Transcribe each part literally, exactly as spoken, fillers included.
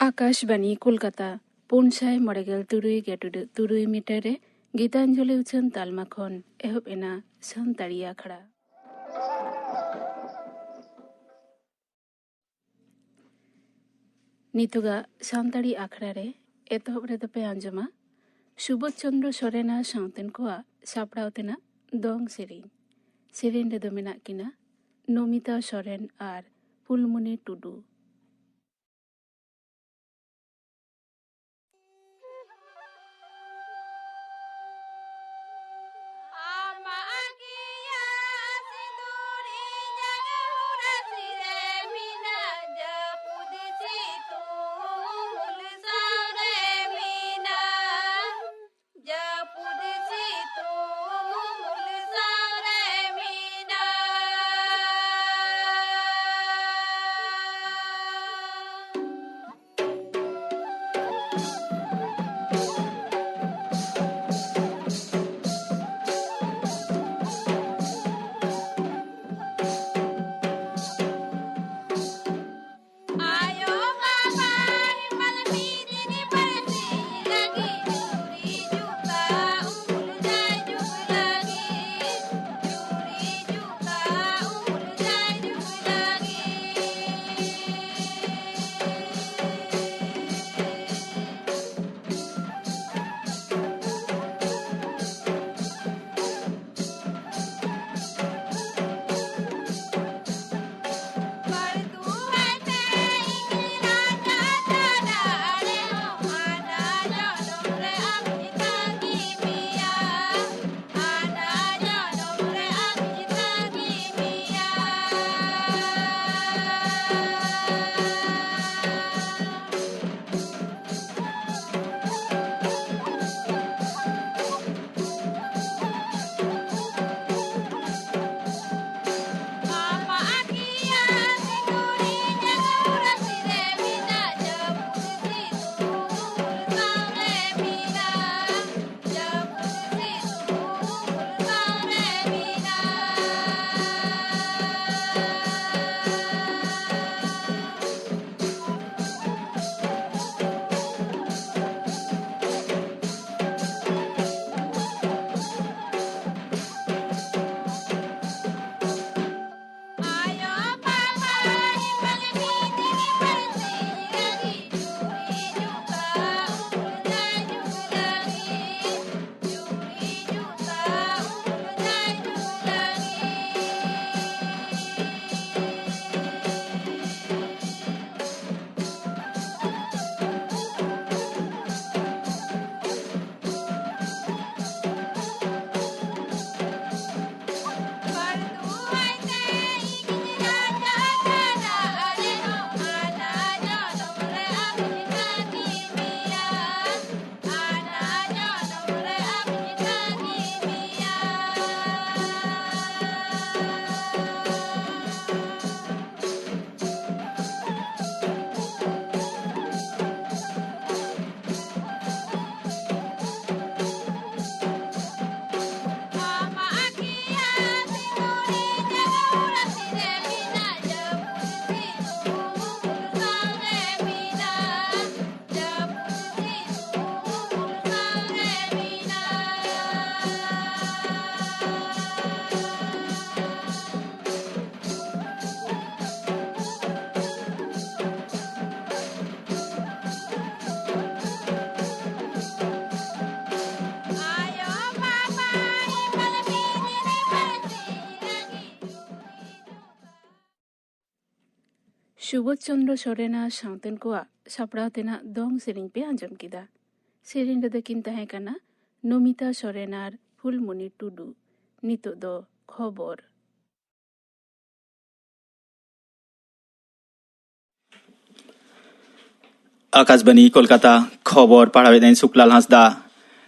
ᱟᱠᱟᱥᱵᱟᱱᱤ ᱠᱳᱞᱠᱟᱛᱟ, ᱯᱩᱱ ᱥᱟᱭ ᱢᱚᱬᱮ ᱜᱮᱞ ᱛᱩᱨᱩᱭ ᱜᱮᱴᱩᱰᱟᱹᱜ ᱛᱩᱨᱩᱭ ᱢᱤᱴᱟᱨ ᱨᱮ ᱜᱤᱛᱟᱧᱡᱚᱞᱤ ᱩᱪᱷᱟᱹᱱ ᱛᱟᱞᱢᱟ ᱠᱷᱚᱱ ᱮᱦᱚᱵ ᱮᱱᱟ ᱥᱟᱱᱛᱟᱲᱤ ᱟᱠᱷᱲᱟ᱾ ᱱᱤᱛᱚᱜᱟᱜ ᱥᱟᱱᱛᱟᱲᱤ ᱟᱠᱷᱲᱟ ᱨᱮ ᱮᱛᱚᱦᱚᱵ ᱨᱮᱫᱚ ᱯᱮ ᱟᱸᱡᱚᱢᱟ ᱥᱩᱵᱳᱫᱷ ᱪᱚᱱᱫᱨᱚ ᱥᱚᱨᱮᱱᱟᱜ ᱥᱟᱶᱛᱮᱱ ᱠᱚᱣᱟᱜ ᱥᱟᱯᱲᱟᱣ ᱛᱮᱱᱟᱜ ᱫᱚᱝ ᱥᱮᱨᱮᱧ᱾ ᱥᱮᱨᱮᱧ ᱨᱮᱫᱚ ᱢᱮᱱᱟᱜ ᱠᱤᱱᱟ ᱱᱚᱢᱤᱛᱟ ᱥᱚᱨᱮᱱ ᱟᱨ ᱯᱷᱩᱞᱢᱩᱱᱤ ᱴᱩᱰᱩ᱾ ᱥᱩᱵᱳᱫᱷ ᱪᱚᱱᱫᱨᱚ ᱥᱚᱨᱮᱱ ᱟᱨ ᱥᱟᱶᱛᱮᱱ ᱠᱚᱣᱟᱜ ᱥᱟᱯᱲᱟᱣ ᱛᱮᱱᱟᱜ ᱫᱚᱝ ᱥᱮᱨᱮᱧ ᱯᱮ ᱟᱸᱡᱚᱢ ᱠᱮᱫᱟ᱾ ᱥᱮᱨᱮᱧ ᱨᱮᱫᱚ ᱠᱤᱱ ᱛᱟᱦᱮᱸ ᱠᱟᱱᱟ ᱱᱚᱢᱤᱛᱟ ᱥᱚᱨᱮᱱ ᱟᱨ ᱯᱷᱩᱞᱢᱩᱱᱤ ᱴᱩᱰᱩ᱾ ᱱᱤᱛᱚᱜ ᱫᱚ ᱠᱷᱚᱵᱚᱨ᱾ ᱟᱠᱟᱥᱵᱟᱱᱤ ᱠᱳᱞᱠᱟᱛᱟ, ᱠᱷᱚᱵᱚᱨ ᱯᱟᱲᱦᱟᱣᱮᱫᱟᱹᱧ ᱥᱩᱠᱞᱟᱞ ᱦᱟᱸᱥᱫᱟ᱾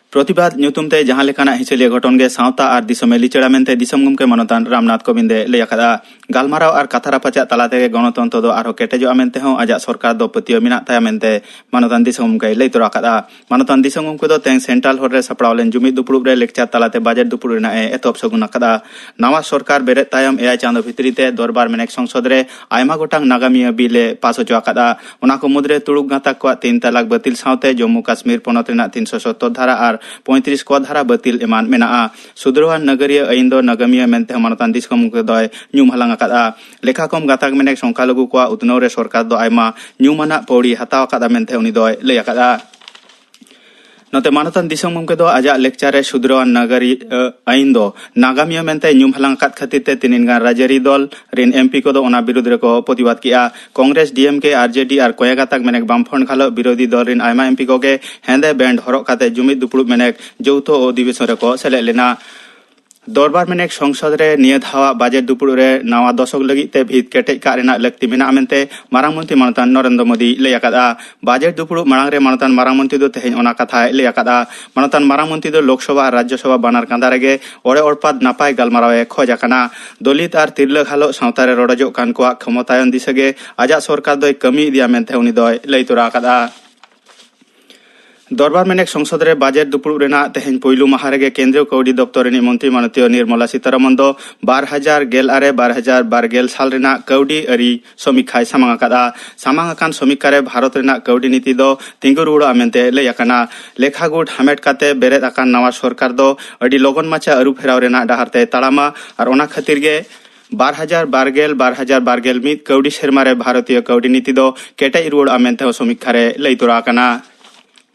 ᱯᱨᱚᱛᱤᱵᱟᱫ ᱧᱩᱛᱩᱢ ᱛᱮ ᱡᱟᱦᱟᱸ ᱞᱮᱠᱟᱱᱟᱜ ᱦᱤᱥᱟᱹᱞᱤᱭᱟᱹ ᱜᱷᱚᱴᱚᱱ ᱜᱮ ᱥᱟᱶᱛᱟ ᱟᱨ ᱫᱤᱥᱚᱢᱮ ᱞᱤᱪᱟᱹᱲᱟ ᱢᱮᱱᱛᱮ ᱫᱤᱥᱚᱢ ᱜᱚᱢᱠᱮ ᱢᱟᱱᱚᱛᱟᱱ ᱨᱟᱢᱱᱟᱛᱷ ᱠᱳᱵᱤᱱᱫ ᱮ ᱞᱟᱹᱭ ᱟᱠᱟᱫᱼᱟ᱾ ᱜᱟᱞᱢᱟᱨᱟᱣ ᱟᱨ ᱠᱟᱛᱷᱟ ᱨᱟᱯᱟᱪᱟᱜ ᱛᱟᱞᱟ ᱛᱮᱜᱮ ᱜᱚᱱᱚᱛᱚᱱᱛᱨᱚ ᱫᱚ ᱟᱨᱦᱚᱸ ᱠᱮᱴᱮᱡᱚᱜᱼᱟ ᱢᱮᱱᱛᱮ ᱦᱚᱸ ᱟᱡᱟᱜ ᱥᱚᱨᱠᱟᱨ ᱫᱚ ᱯᱟᱹᱛᱭᱟᱹᱣ ᱢᱮᱱᱟᱜ ᱛᱟᱭᱟ ᱢᱮᱱᱛᱮ ᱢᱟᱱᱚᱛᱟᱱ ᱫᱤᱥᱚᱢ ᱜᱚᱢᱠᱮᱭ ᱞᱟᱹᱭ ᱛᱚᱨᱟ ᱟᱠᱟᱫᱼᱟ᱾ ᱢᱟᱱᱚᱛᱟᱱ ᱫᱤᱥᱚᱢ ᱜᱚᱢᱠᱮ ᱫᱚ ᱛᱮᱦᱮᱧ ᱥᱮᱱᱴᱨᱟᱞ ᱦᱚᱞ ᱨᱮ ᱥᱟᱯᱲᱟᱣ ᱞᱮᱱ ᱡᱩᱢᱤᱫ ᱫᱩᱯᱲᱩᱵ ᱨᱮ ᱞᱮᱠᱪᱟᱨ ᱛᱟᱞᱟᱛᱮ ᱵᱟᱡᱮᱴ ᱫᱩᱯᱲᱩᱵ ᱨᱮᱱᱟᱜ ᱮ ᱮᱛᱚᱦᱚᱵ ᱥᱟᱹᱜᱩᱱ ᱟᱠᱟᱫᱼᱟ᱾ ᱱᱟᱣᱟ ᱥᱚᱨᱠᱟᱨ ᱵᱮᱨᱮᱫ ᱛᱟᱭᱚᱢ ᱮᱭᱟᱭ ᱪᱟᱸᱫᱚ ᱵᱷᱤᱛᱨᱤ ᱛᱮ ᱫᱚᱨᱵᱟᱨ ᱢᱮᱱᱮᱠ ᱥᱚᱝᱥᱚᱫ ᱨᱮ ᱟᱭᱢᱟ ᱜᱚᱴᱟᱝ ᱱᱟᱜᱟᱢᱤᱭᱟᱹ ᱵᱤᱞ ᱮ ᱯᱟᱥ ᱦᱚᱪᱚ ᱟᱠᱟᱫᱼᱟ᱾ ᱚᱱᱟ ᱠᱚ ᱢᱩᱫᱽᱨᱮ ᱛᱩᱲᱩᱠ ᱜᱟᱸᱛᱟᱠ ᱠᱚᱣᱟᱜ ᱛᱤᱱ ᱛᱟᱞᱟᱠ ᱵᱟᱹᱛᱤᱞ ᱥᱟᱶᱛᱮ ᱡᱚᱢᱢᱩ ᱠᱟᱥᱢᱤᱨ ᱯᱚᱱᱚᱛ ᱨᱮᱱᱟᱜ ᱛᱤᱱᱥᱚ ᱥᱚᱛᱛᱚᱨ ᱫᱷᱟᱨᱟ ᱟᱨ ᱯᱚᱸᱭᱛᱨᱤᱥ ᱠᱚ ᱫᱷᱟᱨᱟ ᱵᱟᱹᱛᱤᱞ ᱮᱢᱟᱱ ᱢᱮᱱᱟᱜᱼᱟ᱾ ᱥᱩᱫᱷᱨᱟᱹᱣᱟᱱ ᱱᱟᱜᱟᱨᱤᱭᱟᱹ ᱟᱹᱭᱤᱱ ᱫᱚ ᱱᱟᱜᱟᱢᱤᱭᱟᱹ ᱢᱮᱱᱛᱮ ᱦᱚᱸ ᱢᱟᱱᱚᱛᱟᱱ ᱫᱤᱥᱚᱢ ᱜᱚᱢᱠᱮ ᱫᱚᱭ ᱧᱩᱢ ᱦᱟᱞᱟᱝ ᱟᱠᱟᱫᱼᱟ᱾ ᱞᱮᱠᱷᱟ ᱠᱚᱢ ᱜᱟᱸᱛᱟᱠ ᱢᱮᱱᱮᱠ ᱥᱚᱝᱠᱷᱟᱞᱚᱜᱷᱩ ᱠᱚᱣᱟᱜ ᱩᱛᱱᱟᱹᱣ ᱨᱮ ᱥᱚᱨᱠᱟᱨ ᱫᱚ ᱟᱭᱢᱟ ᱧᱩᱢᱟᱱᱟᱜ ᱯᱟᱹᱣᱲᱤ ᱦᱟᱛᱟᱣ ᱟᱠᱟᱫᱼᱟ ᱢᱮᱱᱛᱮ ᱩᱱᱤ ᱫᱚᱭ ᱞᱟᱹᱭ ᱟᱠᱟᱫᱼᱟ᱾ ᱱᱚᱛᱮ ᱢᱟᱱᱚᱛᱟᱱ ᱫᱤᱥᱚᱢ ᱜᱚᱢᱠᱮ ᱫᱚ ᱟᱡᱟᱜ ᱞᱮᱠᱪᱟᱨ ᱨᱮ ᱥᱩᱫᱷᱨᱟᱹᱣᱟᱱ ᱱᱟᱜᱟᱨᱤ, ᱟᱹ, ᱟᱹᱭᱤᱱ ᱫᱚ ᱱᱟᱜᱟᱢᱤᱭᱟᱹ ᱢᱮᱱᱛᱮ ᱧᱩᱢ ᱦᱟᱞᱟᱝ ᱟᱠᱟᱫ ᱠᱷᱟᱹᱛᱤᱨ ᱛᱮ ᱛᱤᱱᱟᱹᱱ ᱜᱟᱱ ᱨᱟᱡᱽᱟᱹᱨᱤ ᱫᱚᱞ ᱨᱤᱱ ᱮᱢᱯᱤ ᱠᱚᱫᱚ ᱚᱱᱟ ᱵᱤᱨᱩᱫᱽ ᱨᱮᱠᱚ ᱯᱨᱚᱛᱤᱵᱟᱫ ᱠᱮᱫᱼᱟ᱾ ᱠᱚᱝᱜᱨᱮᱥ, ᱰᱤᱮᱢᱠᱮ, ᱟᱨᱡᱮᱰᱤ ᱟᱨ ᱠᱚᱭᱟ ᱜᱟᱸᱛᱟᱠ ᱢᱮᱱᱮᱠ ᱵᱟᱢᱯᱷᱨᱚᱱᱴ ᱜᱷᱟᱞᱚᱜ ᱵᱤᱨᱳᱫᱷᱤ ᱫᱚᱞ ᱨᱤᱱ ᱟᱭᱢᱟ ᱮᱢᱯᱤ ᱠᱚᱜᱮ ᱦᱮᱸᱫᱮ ᱵᱮᱱᱰ ᱦᱚᱨᱚᱜ ᱠᱟᱛᱮ ᱡᱩᱢᱤᱫ ᱫᱩᱯᱲᱩᱵ ᱢᱮᱱᱮᱠ ᱡᱳᱣᱛᱷᱚ ᱚᱫᱷᱤᱵᱮᱥᱚᱱ ᱨᱮᱠᱚ ᱥᱮᱞᱮᱫ ᱞᱮᱱᱟ᱾ ᱫᱚᱨᱵᱟᱨ ᱢᱮᱱᱮᱠ ᱥᱚᱝᱥᱚᱫ ᱨᱮ ᱱᱤᱭᱟᱹ ᱫᱷᱟᱣᱟᱜ ᱵᱟᱡᱮᱴ ᱫᱩᱯᱲᱩᱵ ᱨᱮ ᱱᱟᱣᱟ ᱫᱚᱥᱚᱠ ᱞᱟᱹᱜᱤᱫ ᱛᱮ ᱵᱷᱤᱛ ᱠᱮᱴᱮᱡ ᱠᱟᱜ ᱨᱮᱱᱟᱜ ᱞᱟᱹᱠᱛᱤ ᱢᱮᱱᱟᱜᱼᱟ ᱢᱮᱱᱛᱮ ᱢᱟᱨᱟᱝ ᱢᱚᱱᱛᱨᱤ ᱢᱟᱱᱚᱛᱟᱱ ᱱᱚᱨᱮᱱᱫᱨᱚ ᱢᱳᱫᱤᱭ ᱞᱟᱹᱭ ᱟᱠᱟᱫᱼᱟ᱾ ᱵᱟᱡᱮᱴ ᱫᱩᱯᱲᱩᱵ ᱢᱟᱲᱟᱝ ᱨᱮ ᱢᱟᱱᱚᱛᱟᱱ ᱢᱟᱨᱟᱝ ᱢᱚᱱᱛᱨᱤ ᱫᱚ ᱛᱮᱦᱮᱧ ᱚᱱᱟ ᱠᱟᱛᱷᱟᱭ ᱞᱟᱹᱭ ᱟᱠᱟᱫᱼᱟ᱾ ᱢᱟᱱᱚᱛᱟᱱ ᱢᱟᱨᱟᱝ ᱢᱚᱱᱛᱨᱤ ᱫᱚ ᱞᱳᱠᱥᱚᱵᱷᱟ ᱟᱨ ᱨᱟᱡᱽᱡᱚᱥᱚᱵᱷᱟ ᱵᱟᱱᱟᱨ ᱠᱟᱸᱫᱷᱟ ᱨᱮᱜᱮ ᱚᱲᱮ ᱚᱲᱯᱟᱛ ᱱᱟᱯᱟᱭ ᱜᱟᱞᱢᱟᱨᱟᱣ ᱮ ᱠᱷᱚᱡᱽ ᱟᱠᱟᱱᱟ᱾ ᱫᱚᱞᱤᱛ ᱟᱨ ᱛᱤᱨᱞᱟᱹ ᱜᱷᱟᱞᱚᱜ ᱥᱟᱶᱛᱟ ᱨᱮ ᱨᱚᱰᱚᱡᱚᱜ ᱠᱟᱱ ᱠᱚᱣᱟᱜ ᱠᱷᱚᱢᱚᱛᱟᱭᱚᱱ ᱫᱤᱥᱟᱹ ᱜᱮ ᱟᱡᱟᱜ ᱥᱚᱨᱠᱟᱨ ᱫᱚᱭ ᱠᱟᱹᱢᱤ ᱤᱫᱤᱭᱟ ᱢᱮᱱᱛᱮ ᱩᱱᱤ ᱫᱚᱭ ᱞᱟᱹᱭ ᱛᱚᱨᱟ ᱟᱠᱟᱫᱼᱟ᱾ ᱫᱚᱨᱵᱟᱨ ᱢᱮᱱᱮᱠ ᱥᱚᱝᱥᱚᱫ ᱨᱮ ᱵᱟᱡᱮᱴ ᱫᱩᱯᱲᱩᱵ ᱨᱮᱱᱟᱜ ᱛᱮᱦᱮᱧ ᱯᱩᱭᱞᱩ ᱢᱟᱦᱟ ᱨᱮᱜᱮ ᱠᱮᱱᱫᱨᱤᱭᱚ ᱠᱟᱹᱣᱰᱤ ᱫᱚᱯᱛᱚᱨ ᱨᱤᱱᱤᱡ ᱢᱚᱱᱛᱨᱤ ᱢᱟᱱᱚᱛᱤᱭᱚ ᱱᱤᱨᱢᱚᱞᱟ ᱥᱤᱛᱟᱨᱟᱢᱚᱱ ᱫᱚ ᱵᱟᱨ ᱦᱟᱡᱟᱨ ᱜᱮᱞ ᱟᱨᱮ ᱵᱟᱨ ᱦᱟᱡᱟᱨ ᱵᱟᱨ ᱜᱮᱞ ᱥᱟᱞ ᱨᱮᱱᱟᱜ ᱠᱟᱹᱣᱰᱤ ᱟᱹᱨᱤ ᱥᱚᱢᱤᱠᱷᱟᱭ ᱥᱟᱢᱟᱝ ᱟᱠᱟᱫᱼᱟ᱾ ᱥᱟᱢᱟᱝ ᱟᱠᱟᱱ ᱥᱚᱢᱤᱠᱷᱟ ᱨᱮ ᱵᱷᱟᱨᱚᱛ ᱨᱮᱱᱟᱜ ᱠᱟᱹᱣᱰᱤ ᱱᱤᱛᱤ ᱫᱚ ᱛᱤᱸᱜᱩ ᱨᱩᱣᱟᱹᱲᱚᱜᱼᱟ ᱢᱮᱱᱛᱮ ᱞᱟᱹᱭ ᱟᱠᱟᱱᱟ᱾ ᱞᱮᱠᱷᱟ ᱜᱩᱴ ᱦᱟᱢᱮᱴ ᱠᱟᱛᱮ ᱵᱮᱨᱮᱫ ᱟᱠᱟᱱ ᱱᱟᱣᱟ ᱥᱚᱨᱠᱟᱨ ᱫᱚ ᱟᱹᱰᱤ ᱞᱚᱜᱚᱱ ᱢᱟᱪᱷᱟ ᱟᱹᱨᱩ ᱯᱷᱮᱨᱟᱣ ᱨᱮᱱᱟᱜ ᱰᱟᱦᱟᱨ ᱛᱮᱭ ᱛᱟᱲᱟᱢᱟ ᱟᱨ ᱚᱱᱟ ᱠᱷᱟᱹᱛᱤᱨ ᱜᱮ ᱵᱟᱨ ᱦᱟᱡᱟᱨ ᱵᱟᱨ ᱜᱮᱞ ᱵᱟᱨ ᱦᱟᱡᱟᱨ ᱵᱟᱨ ᱜᱮᱞ ᱢᱤᱫ ᱠᱟᱹᱣᱰᱤ ᱥᱮᱨᱢᱟ ᱨᱮ ᱵᱷᱟᱨᱚᱛᱤᱭᱚ ᱠᱟᱹᱣᱰᱤ ᱱᱤᱛᱤ ᱫᱚ ᱠᱮᱴᱮᱡ ᱨᱩᱣᱟᱹᱲᱚᱜᱼᱟ ᱢᱮᱱᱛᱮ ᱦᱚᱸ ᱥᱚᱢᱤᱠᱷᱟ ᱨᱮ ᱞᱟᱹᱭ ᱛᱚᱨᱟ ᱟᱠᱟᱱᱟ᱾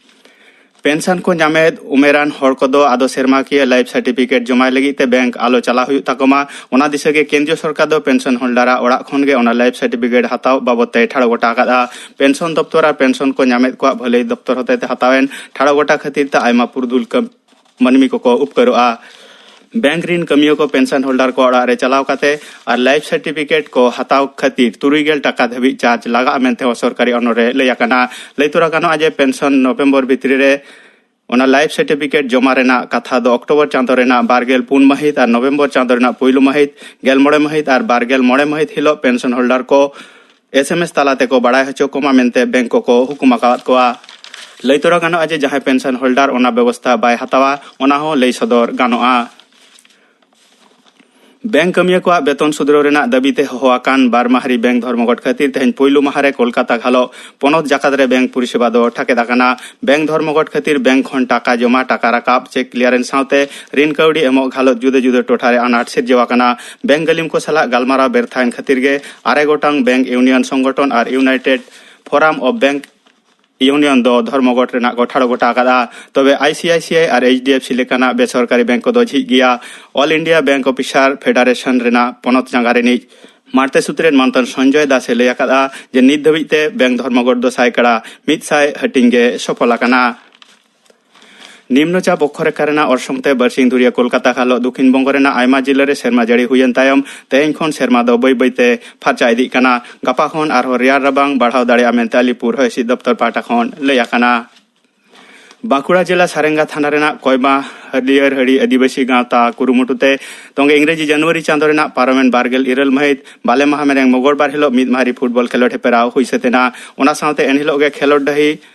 ᱯᱮᱱᱥᱚᱱ ᱠᱚ ᱧᱟᱢᱮᱫ ᱩᱢᱮᱨᱟᱱ ᱦᱚᱲ ᱠᱚᱫᱚ ᱟᱫᱚ ᱥᱮᱨᱢᱟᱠᱤᱭᱟᱹ ᱞᱟᱭᱤᱯᱷ ᱥᱟᱨᱴᱤᱯᱷᱤᱠᱮᱴ ᱡᱚᱢᱟᱭ ᱞᱟᱹᱜᱤᱫ ᱛᱮ ᱵᱮᱝᱠ ᱟᱞᱚ ᱪᱟᱞᱟᱣ ᱦᱩᱭᱩᱜ ᱛᱟᱠᱚ ᱢᱟ, ᱚᱱᱟ ᱫᱤᱥᱟᱹ ᱜᱮ ᱠᱮᱱᱫᱨᱤᱭᱚ ᱥᱚᱨᱠᱟᱨ ᱫᱚ ᱯᱮᱱᱥᱚᱱ ᱦᱳᱞᱰᱟᱨᱟᱜ ᱚᱲᱟᱜ ᱠᱷᱚᱱ ᱜᱮ ᱚᱱᱟ ᱞᱟᱭᱤᱯᱷ ᱥᱟᱨᱴᱤᱯᱷᱤᱠᱮᱴ ᱦᱟᱛᱟᱣ ᱵᱟᱵᱚᱫ ᱛᱮᱭ ᱴᱷᱟᱲᱚ ᱜᱚᱴᱟ ᱟᱠᱟᱫᱼᱟ᱾ ᱯᱮᱱᱥᱚᱱ ᱫᱚᱯᱛᱚᱨ ᱟᱨ ᱯᱮᱱᱥᱚᱱ ᱠᱚ ᱧᱟᱢᱮᱫ ᱠᱚᱣᱟᱜ ᱵᱷᱟᱹᱞᱟᱹᱭ ᱫᱚᱯᱛᱚᱨ ᱦᱚᱛᱮᱛᱮ ᱦᱟᱛᱟᱣᱮᱱ ᱴᱷᱟᱲᱚ ᱜᱚᱴᱟ ᱠᱷᱟᱹᱛᱤᱨ ᱛᱮ ᱟᱭᱢᱟ ᱯᱩᱨᱩᱫᱷᱩᱞ ᱠᱟᱹᱢ-, ᱢᱟᱹᱱᱢᱤ ᱠᱚᱠᱚ ᱩᱯᱠᱟᱹᱨᱚᱜᱼᱟ᱾ ᱵᱮᱝᱠ ᱨᱤᱱ ᱠᱟᱹᱢᱤᱭᱟᱹ ᱠᱚ ᱯᱮᱱᱥᱚᱱ ᱦᱳᱞᱰᱟᱨ ᱠᱚ ᱚᱲᱟᱜ ᱨᱮ ᱪᱟᱞᱟᱣ ᱠᱟᱛᱮ ᱟᱨ ᱞᱟᱭᱤᱯᱷ ᱥᱟᱨᱴᱤᱯᱷᱤᱠᱮᱴ ᱠᱚ ᱦᱟᱛᱟᱣ ᱠᱷᱟᱹᱛᱤᱨ ᱛᱩᱨᱩᱭ ᱜᱮᱞ ᱴᱟᱠᱟ ᱫᱷᱟᱹᱵᱤᱡ ᱪᱟᱨᱡᱽ ᱞᱟᱜᱟᱜᱼᱟ ᱢᱮᱱᱛᱮ ᱦᱚᱸ ᱥᱚᱨᱠᱟᱨᱤ ᱚᱱᱚᱞ ᱨᱮ ᱞᱟᱹᱭ ᱟᱠᱟᱱᱟ᱾ ᱞᱟᱹᱭ ᱛᱚᱨᱟ ᱜᱟᱱᱚᱜᱼᱟ ᱡᱮ ᱯᱮᱱᱥᱚᱱ ᱱᱚᱵᱷᱮᱢᱵᱚᱨ ᱵᱷᱤᱛᱨᱤ ᱨᱮ ᱚᱱᱟ ᱞᱟᱭᱤᱯᱷ ᱥᱟᱨᱴᱤᱯᱷᱤᱠᱮᱴ ᱡᱚᱢᱟ ᱨᱮᱱᱟᱜ ᱠᱟᱛᱷᱟ ᱫᱚ ᱚᱠᱴᱳᱵᱚᱨ ᱪᱟᱸᱫᱚ ᱨᱮᱱᱟᱜ ᱵᱟᱨ ᱜᱮᱞ ᱯᱩᱱ ᱢᱟᱹᱦᱤᱛ ᱟᱨ ᱱᱚᱵᱷᱮᱢᱵᱚᱨ ᱪᱟᱸᱫᱚ ᱨᱮᱱᱟᱜ ᱯᱩᱭᱞᱩ ᱢᱟᱹᱦᱤᱛ, ᱜᱮᱞ ᱢᱚᱬᱮ ᱢᱟᱹᱦᱤᱛ ᱟᱨ ᱵᱟᱨ ᱜᱮᱞ ᱢᱚᱬᱮ ᱢᱟᱹᱦᱤᱛ ᱦᱤᱞᱳᱜ ᱯᱮᱱᱥᱚᱱ ᱦᱳᱞᱰᱟᱨ ᱠᱚ ᱮᱥ ᱮᱢ ᱮᱥ ᱛᱟᱞᱟ ᱛᱮᱠᱚ ᱵᱟᱲᱟᱭ ᱦᱚᱪᱚ ᱠᱚᱢᱟ ᱢᱮᱱᱛᱮ ᱵᱮᱝᱠ ᱠᱚᱠᱚ ᱦᱩᱠᱩᱢ ᱟᱠᱟᱫ ᱠᱚᱣᱟ᱾ ᱞᱟᱹᱭ ᱛᱚᱨᱟ ᱜᱟᱱᱚᱜᱼᱟ ᱡᱮ ᱡᱟᱦᱟᱸᱭ ᱯᱮᱱᱥᱚᱱ ᱦᱳᱞᱰᱟᱨ ᱚᱱᱟ ᱵᱮᱵᱚᱥᱛᱷᱟ ᱵᱟᱭ ᱦᱟᱛᱟᱣᱟ, ᱚᱱᱟ ᱦᱚᱸ ᱞᱟᱹᱭ ᱥᱚᱫᱚᱨ ᱜᱟᱱᱚᱜᱼᱟ᱾ ᱵᱮᱝᱠ ᱠᱟᱹᱢᱤᱭᱟᱹ ᱠᱚᱣᱟᱜ ᱵᱮᱛᱚᱱ ᱥᱩᱫᱷᱨᱟᱹᱣ ᱨᱮᱱᱟᱜ ᱫᱟᱹᱵᱤ ᱛᱮ ᱦᱚᱦᱚ ᱟᱠᱟᱱ ᱵᱟᱨ ᱢᱟᱦᱟᱨᱤ ᱵᱮᱝᱠ ᱫᱷᱚᱨᱢᱚᱜᱷᱚᱴ ᱠᱷᱟᱹᱛᱤᱨ ᱛᱮᱦᱮᱧ ᱯᱩᱭᱞᱩ ᱢᱟᱦᱟ ᱨᱮ ᱠᱳᱞᱠᱟᱛᱟ ᱜᱷᱟᱞᱚᱜ ᱯᱚᱱᱚᱛ ᱡᱟᱠᱟᱛ ᱨᱮ ᱵᱮᱝᱠ ᱯᱚᱨᱤᱥᱮᱵᱟ ᱫᱚ ᱴᱷᱟᱠᱮᱫ ᱟᱠᱟᱱᱟ᱾ ᱵᱮᱝᱠ ᱫᱷᱚᱨᱢᱚᱜᱷᱚᱴ ᱠᱷᱟᱹᱛᱤᱨ ᱵᱮᱝᱠ ᱠᱷᱚᱱ ᱴᱟᱠᱟ ᱡᱚᱢᱟ, ᱴᱟᱠᱟ ᱨᱟᱠᱟᱵ, ᱪᱮᱠ ᱠᱞᱤᱭᱟᱨᱮᱱᱥ ᱥᱟᱶᱛᱮ ᱨᱤᱱ ᱠᱟᱹᱣᱰᱤ ᱮᱢᱚᱜ ᱜᱷᱟᱞᱚᱛ ᱡᱩᱫᱟᱹ ᱡᱩᱫᱟᱹ ᱴᱚᱴᱷᱟ ᱨᱮ ᱟᱱᱟᱴ ᱥᱤᱨᱡᱟᱹᱣ ᱟᱠᱟᱱᱟ᱾ ᱵᱮᱝᱠ ᱜᱟᱹᱞᱤᱢ ᱠᱚ ᱥᱟᱞᱟᱜ ᱜᱟᱞᱢᱟᱨᱟᱣ ᱵᱮᱨᱛᱷᱟᱭᱮᱱ ᱠᱷᱟᱹᱛᱤᱨ ᱜᱮ ᱟᱨᱮ ᱜᱚᱴᱟᱝ ᱵᱮᱝᱠ ᱤᱭᱩᱱᱤᱭᱚᱱ ᱥᱚᱝᱜᱚᱴᱷᱚᱱ ᱟᱨ united forum of bank union ᱫᱚ ᱫᱷᱚᱨᱢᱚᱜᱷᱚᱴ ᱨᱮᱱᱟᱜ ᱠᱚ ᱴᱷᱟᱲᱚ ᱜᱚᱴᱟ ᱟᱠᱟᱫᱼᱟ᱾ ᱛᱚᱵᱮ ᱟᱭ ᱥᱤ ᱟᱭ ᱥᱤ ᱟᱭ ᱟᱨ ᱮᱭᱤᱪ ᱰᱤ ᱮᱯᱷ ᱥᱤ ᱞᱮᱠᱟᱱᱟᱜ ᱵᱮᱥᱚᱨᱠᱟᱨᱤ ᱵᱮᱝᱠ ᱠᱚᱫᱚ ᱡᱷᱤᱡ ᱜᱮᱭᱟ᱾ All India bank officer federation ᱨᱮᱱᱟᱜ ᱯᱚᱱᱚᱛ ᱡᱟᱸᱜᱟ ᱨᱤᱱᱤᱡ ᱢᱟᱬᱛᱮ ᱥᱩᱛᱨᱮᱛ ᱢᱟᱱᱛᱷᱚᱱ ᱥᱚᱧᱡᱚᱭ ᱫᱟᱥᱮ ᱞᱟᱹᱭ ᱟᱠᱟᱫᱼᱟ ᱡᱮ ᱱᱤᱛ ᱫᱷᱟᱹᱵᱤᱡ ᱛᱮ ᱵᱮᱝᱠ ᱫᱷᱚᱨᱢᱚᱜᱷᱚᱴ ᱫᱚ ᱥᱟᱭᱠᱟᱲᱟ ᱢᱤᱫ ᱥᱟᱭ ᱦᱟᱹᱴᱤᱧ ᱜᱮ ᱥᱚᱯᱷᱚᱞ ᱟᱠᱟᱱᱟ᱾ ᱱᱤᱢᱱᱚ ᱪᱟᱯ ᱚᱠᱠᱷᱚᱨᱮᱠᱷᱟ ᱨᱮᱱᱟᱜ ᱚᱨᱥᱚᱝ ᱛᱮ ᱵᱟᱨᱥᱤᱧ ᱫᱷᱩᱨᱤᱭᱟᱹ ᱠᱳᱞᱠᱟᱛᱟ ᱜᱷᱟᱞᱚᱜ ᱫᱚᱠᱷᱤᱱ ᱵᱚᱝᱜᱚ ᱨᱮᱱᱟᱜ ᱟᱭᱢᱟ ᱡᱤᱞᱟᱹ ᱨᱮ ᱥᱮᱨᱢᱟ ᱡᱟᱹᱲᱤ ᱦᱩᱭᱮᱱ ᱛᱟᱭᱚᱢ ᱛᱮᱦᱮᱧ ᱠᱷᱚᱱ ᱥᱮᱨᱢᱟ ᱫᱚ ᱵᱟᱹᱭ ᱵᱟᱹᱭ ᱛᱮ ᱯᱷᱟᱨᱪᱟ ᱤᱫᱤᱜ ᱠᱟᱱᱟ᱾ ᱜᱟᱯᱟ ᱠᱷᱚᱱ ᱟᱨᱦᱚᱸ ᱨᱮᱭᱟᱲ ᱨᱟᱵᱟᱝ ᱵᱟᱲᱦᱟᱣ ᱫᱟᱲᱮᱭᱟᱜᱼᱟ ᱢᱮᱱᱛᱮ ᱟᱞᱤᱯᱩᱨ ᱦᱚᱭ ᱦᱤᱸᱥᱤᱫ ᱫᱚᱯᱛᱚᱨ ᱯᱟᱦᱴᱟ ᱠᱷᱚᱱ ᱞᱟᱹᱭ ᱟᱠᱟᱱᱟ᱾ ᱵᱟᱸᱠᱩᱲᱟ ᱡᱮᱞᱟ ᱥᱟᱨᱮᱝᱜᱟ ᱛᱷᱟᱱᱟ ᱨᱮᱱᱟᱜ ᱠᱚᱭᱢᱟ ᱦᱟᱹᱨᱤᱭᱟᱹᱨ ᱦᱟᱹᱲᱤ ᱟᱹᱫᱤᱵᱟᱹᱥᱤ ᱜᱟᱶᱛᱟ ᱠᱩᱨᱩᱢᱩᱴᱩ ᱛᱮ ᱛᱚᱝᱜᱮ ᱤᱝᱨᱮᱡᱤ ᱡᱟᱱᱩᱣᱟᱨᱤ ᱪᱟᱸᱫᱚ ᱨᱮᱱᱟᱜ ᱯᱟᱨᱚᱢᱮᱱ ᱵᱟᱨ ᱜᱮᱞ ᱤᱨᱟᱹᱞ ᱢᱟᱹᱦᱤᱛ ᱵᱟᱞᱮ ᱢᱟᱦᱟ ᱢᱮᱨᱮᱝ ᱢᱚᱜᱚᱞᱵᱟᱨ ᱦᱤᱞᱳᱜ ᱢᱤᱫ ᱢᱟᱦᱟᱨᱤ ᱯᱷᱩᱴᱵᱚᱞ ᱠᱷᱮᱞᱳᱰ ᱦᱮᱯᱨᱟᱣ ᱦᱩᱭ ᱥᱟᱹᱛ ᱮᱱᱟ᱾ ᱚᱱᱟ ᱥᱟᱶᱛᱮ ᱮᱱᱦᱤᱞᱳᱜ ᱜᱮ ᱠᱷᱮᱞᱳᱰ ᱰᱟᱹᱦᱤ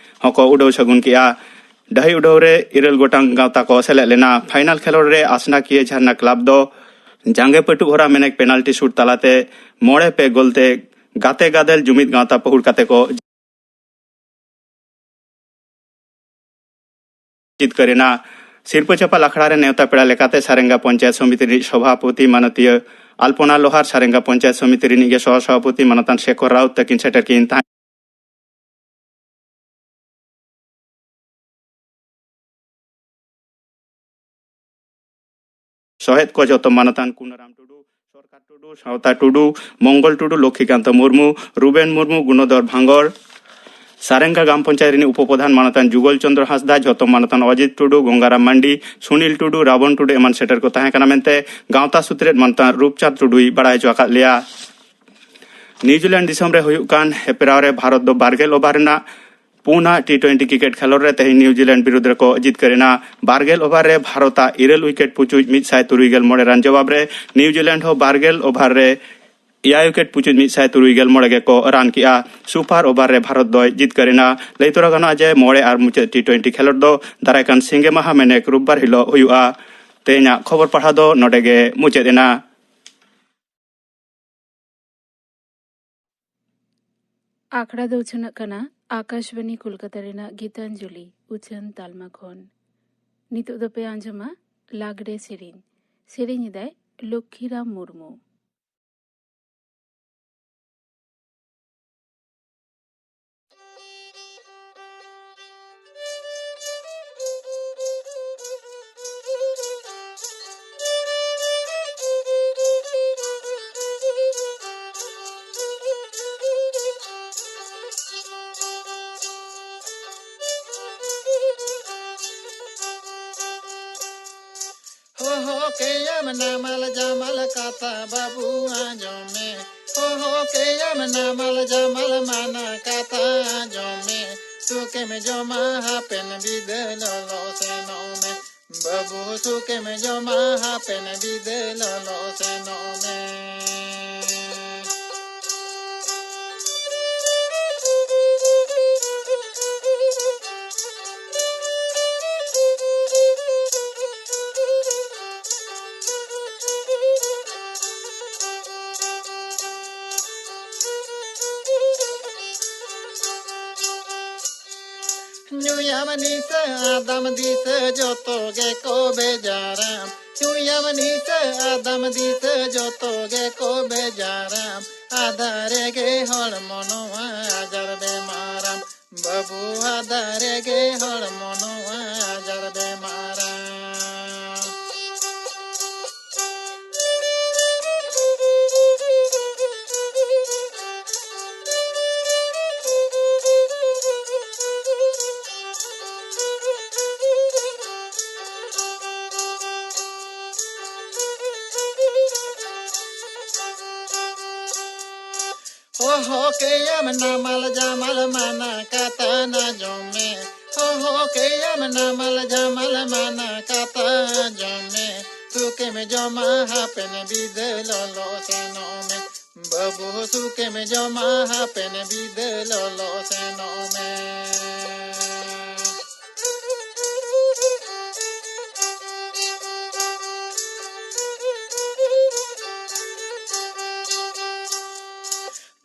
ᱦᱚᱸᱠᱚ ᱩᱰᱟᱹᱣ ᱥᱟᱹᱜᱩᱱ ᱠᱮᱜᱼᱟ᱾ ᱰᱟᱹᱦᱤ ᱩᱰᱟᱹᱣ ᱨᱮ ᱤᱨᱟᱹᱞ ᱜᱚᱴᱟᱝ ᱜᱟᱶᱛᱟ ᱠᱚ ᱥᱮᱞᱮᱫ ᱞᱮᱱᱟ᱾ ᱯᱷᱟᱭᱱᱟᱞ ᱠᱷᱮᱞᱳᱰ ᱨᱮ ᱟᱥᱱᱟᱠᱤᱭᱟᱹ ᱡᱷᱟᱨᱱᱟ ᱠᱞᱟᱵᱽ ᱫᱚ ᱡᱟᱸᱜᱮ ᱯᱟᱹᱴᱩᱵ ᱦᱚᱨᱟ ᱢᱮᱱᱮᱠ ᱯᱮᱱᱟᱞᱴᱤ ᱥᱩᱴ ᱛᱟᱞᱟᱛᱮ ᱢᱚᱬᱮ ᱯᱮ ᱜᱳᱞ ᱛᱮ ᱜᱟᱛᱮ ᱜᱟᱫᱮᱞ ᱡᱩᱢᱤᱫ ᱜᱟᱶᱛᱟ ᱯᱟᱹᱦᱩᱲ ᱠᱟᱛᱮ ᱠᱚ ᱡᱤᱛᱠᱟᱹᱨ ᱮᱱᱟ᱾ ᱥᱤᱨᱯᱟᱹ ᱪᱟᱯᱟᱞ ᱟᱠᱷᱲᱟ ᱨᱮ ᱱᱮᱣᱛᱟ ᱯᱮᱲᱟ ᱞᱮᱠᱟᱛᱮ ᱥᱟᱨᱮᱝᱜᱟ ᱯᱚᱧᱪᱟᱭᱮᱛ ᱥᱚᱢᱤᱛᱤ ᱨᱤᱱᱤᱡ ᱥᱚᱵᱷᱟᱯᱚᱛᱤ ᱢᱟᱱᱚᱛᱤᱭᱟᱹ ᱟᱞᱯᱚᱱᱟ ᱞᱳᱦᱟᱨ, ᱥᱟᱨᱮᱝᱜᱟ ᱯᱚᱧᱪᱟᱭᱮᱛ ᱥᱚᱢᱤᱛᱤ ᱨᱤᱱᱤᱡ ᱜᱮ ᱥᱚᱦᱚ ᱥᱚᱵᱷᱟᱯᱚᱛᱤ ᱢᱟᱱᱚᱛᱟᱱ ᱥᱮᱠᱷᱚᱨ ᱨᱟᱣᱩᱛ ᱛᱟᱹᱠᱤᱱ ᱥᱮᱴᱮᱨ ᱠᱤᱱ ᱛᱟᱦᱮᱸ᱾ ᱥᱚᱦᱮᱫ ᱠᱚ ᱡᱚᱛᱚ ᱢᱟᱱᱚᱛᱟᱱ ᱠᱩᱱᱟᱨᱟᱢ ᱴᱩᱰᱩ, ᱥᱚᱨᱠᱟᱨ ᱴᱩᱰᱩ, ᱥᱟᱶᱛᱟ ᱴᱩᱰᱩ, ᱢᱚᱝᱜᱚᱞ ᱴᱩᱰᱩ, ᱞᱚᱠᱠᱷᱤᱠᱟᱱᱛᱚ ᱢᱩᱨᱢᱩ, ᱨᱩᱵᱮᱱ ᱢᱩᱨᱢᱩ, ᱜᱩᱱᱚᱫᱷᱚᱨ ᱵᱷᱟᱸᱜᱚᱲ, ᱥᱟᱨᱮᱝᱜᱟ ᱜᱟᱢ ᱯᱚᱧᱪᱟᱭᱮᱛ ᱨᱤᱱᱤᱡ ᱩᱯᱚᱯᱨᱚᱫᱷᱟᱱ ᱢᱟᱱᱚᱛᱟᱱ ᱡᱩᱜᱚᱞ ᱪᱚᱸᱫᱽᱨᱚ ᱦᱟᱸᱥᱫᱟ, ᱡᱷᱚᱛᱚ ᱢᱟᱱᱚᱛᱟᱱ ᱚᱡᱤᱛ ᱴᱩᱰᱩ, ᱜᱚᱝᱜᱟᱨᱟᱢ ᱢᱟᱱᱰᱤ, ᱥᱩᱱᱤᱞ ᱴᱩᱰᱩ, ᱨᱟᱵᱚᱱ ᱴᱩᱰᱩ ᱮᱢᱟᱱ ᱥᱮᱴᱮᱨ ᱠᱚ ᱛᱟᱦᱮᱸ ᱠᱟᱱᱟ ᱢᱮᱱᱛᱮ ᱜᱟᱶᱛᱟ ᱥᱩᱛᱨᱮᱫ ᱢᱟᱱᱚᱛᱟᱱ ᱨᱩᱯᱪᱟᱸᱫᱽ ᱴᱩᱰᱩᱭ ᱵᱟᱲᱟᱭ ᱦᱚᱪᱚ ᱟᱠᱟᱫ ᱞᱮᱭᱟ᱾ ᱱᱤᱣᱡᱤᱞᱮᱱᱰ ᱫᱤᱥᱚᱢ ᱨᱮ ᱦᱩᱭᱩᱜ ᱠᱟᱱ ᱦᱮᱯᱨᱟᱣ ᱨᱮ ᱵᱷᱟᱨᱚᱛ ᱫᱚ ᱵᱟᱨ ᱜᱮᱞ ᱳᱵᱷᱟᱨ ᱨᱮᱱᱟᱜ ᱯᱩᱱᱟᱜ ᱴᱤ ᱴᱩᱭᱮᱱᱴᱤ ᱠᱨᱤᱠᱮᱴ ᱠᱷᱮᱞᱳᱰ ᱨᱮ ᱛᱮᱦᱮᱧ ᱱᱤᱣᱡᱤᱞᱮᱱᱰ ᱵᱤᱨᱩᱫᱽ ᱨᱮᱠᱚ ᱡᱤᱛᱠᱟᱹᱨ ᱮᱱᱟ᱾ ᱵᱟᱨ ᱜᱮᱞ ᱳᱵᱷᱟᱨ ᱨᱮ ᱵᱷᱟᱨᱚᱛᱟᱜ ᱤᱨᱟᱹᱞ ᱩᱭᱠᱮᱴ ᱯᱩᱪᱩᱡ ᱢᱤᱫ ᱥᱟᱭ ᱛᱩᱨᱩᱭ ᱜᱮᱞ ᱢᱚᱬᱮ ᱨᱟᱱ ᱡᱚᱵᱟᱵ ᱨᱮ ᱱᱤᱣᱡᱤᱞᱮᱱᱰ ᱦᱚᱸ ᱵᱟᱨ ᱜᱮᱞ ᱳᱵᱷᱟᱨ ᱨᱮ ᱮᱭᱟᱭ ᱩᱭᱠᱮᱴ ᱯᱩᱪᱩᱡ ᱢᱤᱫ ᱥᱟᱭ ᱛᱩᱨᱩᱭ ᱜᱮᱞ ᱢᱚᱬᱮ ᱜᱮᱠᱚ ᱨᱟᱱ ᱠᱮᱜᱼᱟ᱾ ᱥᱩᱯᱟᱨ ᱳᱵᱷᱟᱨ ᱨᱮ ᱵᱷᱟᱨᱚᱛ ᱫᱚᱭ ᱡᱤᱛᱠᱟᱹᱨ ᱮᱱᱟ᱾ ᱞᱟᱹᱭ ᱛᱚᱨᱟ ᱜᱟᱱᱚᱜᱼᱟ ᱡᱮ ᱢᱚᱬᱮ ᱟᱨ ᱢᱩᱪᱟᱹᱫ ᱴᱤ ᱴᱩᱭᱮᱱᱴᱤ ᱠᱷᱮᱞᱳᱰ ᱫᱚ ᱫᱟᱨᱟᱭ ᱠᱟᱱ ᱥᱤᱸᱜᱮ ᱢᱟᱦᱟ ᱢᱮᱱᱮᱠ ᱨᱳᱵᱵᱟᱨ ᱦᱤᱞᱳᱜ ᱦᱩᱭᱩᱜᱼᱟ᱾ ᱛᱮᱦᱮᱧᱟᱜ ᱠᱷᱚᱵᱚᱨ ᱯᱟᱲᱦᱟᱣ ᱫᱚ ᱱᱚᱰᱮ ᱜᱮ ᱢᱩᱪᱟᱹᱫ ᱮᱱᱟ᱾ ᱟᱠᱷᱲᱟ ᱫᱚ ᱩᱪᱷᱟᱹᱱᱚᱜ ᱠᱟᱱᱟ ᱟᱠᱟᱥᱵᱟᱱᱤ ᱠᱳᱞᱠᱟᱛᱟ ᱨᱮᱱᱟᱜ ᱜᱤᱛᱟᱧᱡᱚᱞᱤ ᱩᱪᱷᱟᱹᱱ ᱛᱟᱞᱢᱟ ᱠᱷᱚᱱ᱾ ᱱᱤᱛᱚᱜ ᱫᱚᱯᱮ ᱟᱸᱡᱚᱢᱟ ᱞᱟᱜᱽᱲᱮ ᱥᱮᱨᱮᱧ᱾ ᱥᱮᱨᱮᱧ ᱮᱫᱟᱭ ᱞᱚᱠᱠᱷᱤᱨᱟᱢ ᱢᱩᱨᱢᱩ᱾ ᱦᱚᱦᱚ ᱠᱮᱭᱟᱢ ᱱᱟᱢᱟᱞ ᱡᱟᱢᱟᱞ ᱠᱟᱛᱷᱟ ᱵᱟᱹᱵᱩ ᱟᱸᱡᱚᱢ ᱢᱮ᱾ ᱦᱚᱦᱚ ᱠᱮᱭᱟᱢ ᱱᱟᱢᱟᱞ ᱡᱟᱢᱟᱞ ᱢᱟᱱᱟ ᱠᱟᱛᱷᱟ ᱟᱸᱡᱚᱢ ᱢᱮ᱾ ᱥᱩᱠᱮᱢ ᱡᱚᱢᱟ ᱦᱟᱯᱮᱱ ᱵᱤᱫᱟᱹᱞ ᱞᱚᱞᱚ ᱥᱮᱱᱚᱜ ᱢᱮ᱾ ᱵᱟᱹᱵᱩ ᱥᱩᱠᱮᱢ ᱡᱚᱢᱟ ᱦᱟᱯᱮᱱ ᱵᱤᱫᱟᱹᱞ ᱞᱚᱞᱚ ᱥᱮᱱᱚᱜ ᱢᱮ᱾ ᱧᱩᱭᱟᱢ ᱱᱤᱥᱟᱹ ᱟᱫᱟᱢ ᱫᱤᱥᱟᱹ ᱡᱚᱛᱚ ᱜᱮᱠᱚ ᱵᱮᱡᱟᱨᱟᱢ᱾ ᱧᱩᱭᱟᱢ ᱱᱤᱥᱟᱹ ᱟᱫᱟᱢ ᱫᱤᱥᱟᱹ ᱡᱚᱛᱚ ᱜᱮᱠᱚ ᱵᱮᱡᱟᱨᱟᱢ᱾ ᱟᱫᱷᱟ ᱨᱮᱜᱮ ᱦᱚᱲᱢᱚ ᱱᱚᱣᱟ ᱟᱡᱟᱨ ᱵᱮᱢᱟᱨᱟᱢ᱾ ᱵᱟᱹᱵᱩ ᱟᱫᱷᱟ ᱨᱮᱜᱮ ᱦᱚᱲᱢᱚ ᱱᱚᱣᱟ ᱟᱡᱟᱨ ᱵᱮᱢᱟᱨᱟᱢ᱾ ᱱᱟᱢᱟᱞ ᱡᱟᱢᱟᱞ ᱢᱟᱱᱟ ᱠᱟᱛᱷᱟ ᱟᱸᱡᱚᱢ ᱢᱮ᱾ ᱦᱚᱦᱚ ᱠᱮᱭᱟᱢ ᱱᱟᱢᱟᱞ ᱡᱟᱢᱟᱞ ᱢᱟᱱᱟ ᱠᱟᱛᱷᱟ ᱟᱸᱡᱚᱢ ᱢᱮ᱾ ᱥᱩᱠᱮᱢ ᱡᱚᱢᱟ ᱦᱟᱯᱮᱱ ᱵᱤᱫᱟᱹ ᱞᱚᱞᱚ ᱥᱮᱱᱚᱜ ᱢᱮ᱾ ᱵᱟᱹᱵᱩ ᱥᱩᱠᱮᱢ ᱡᱚᱢᱟ ᱦᱟᱯᱮᱱ ᱵᱤᱫᱟᱹ ᱞᱚᱞᱚ ᱥᱮᱱᱚᱜ ᱢᱮ᱾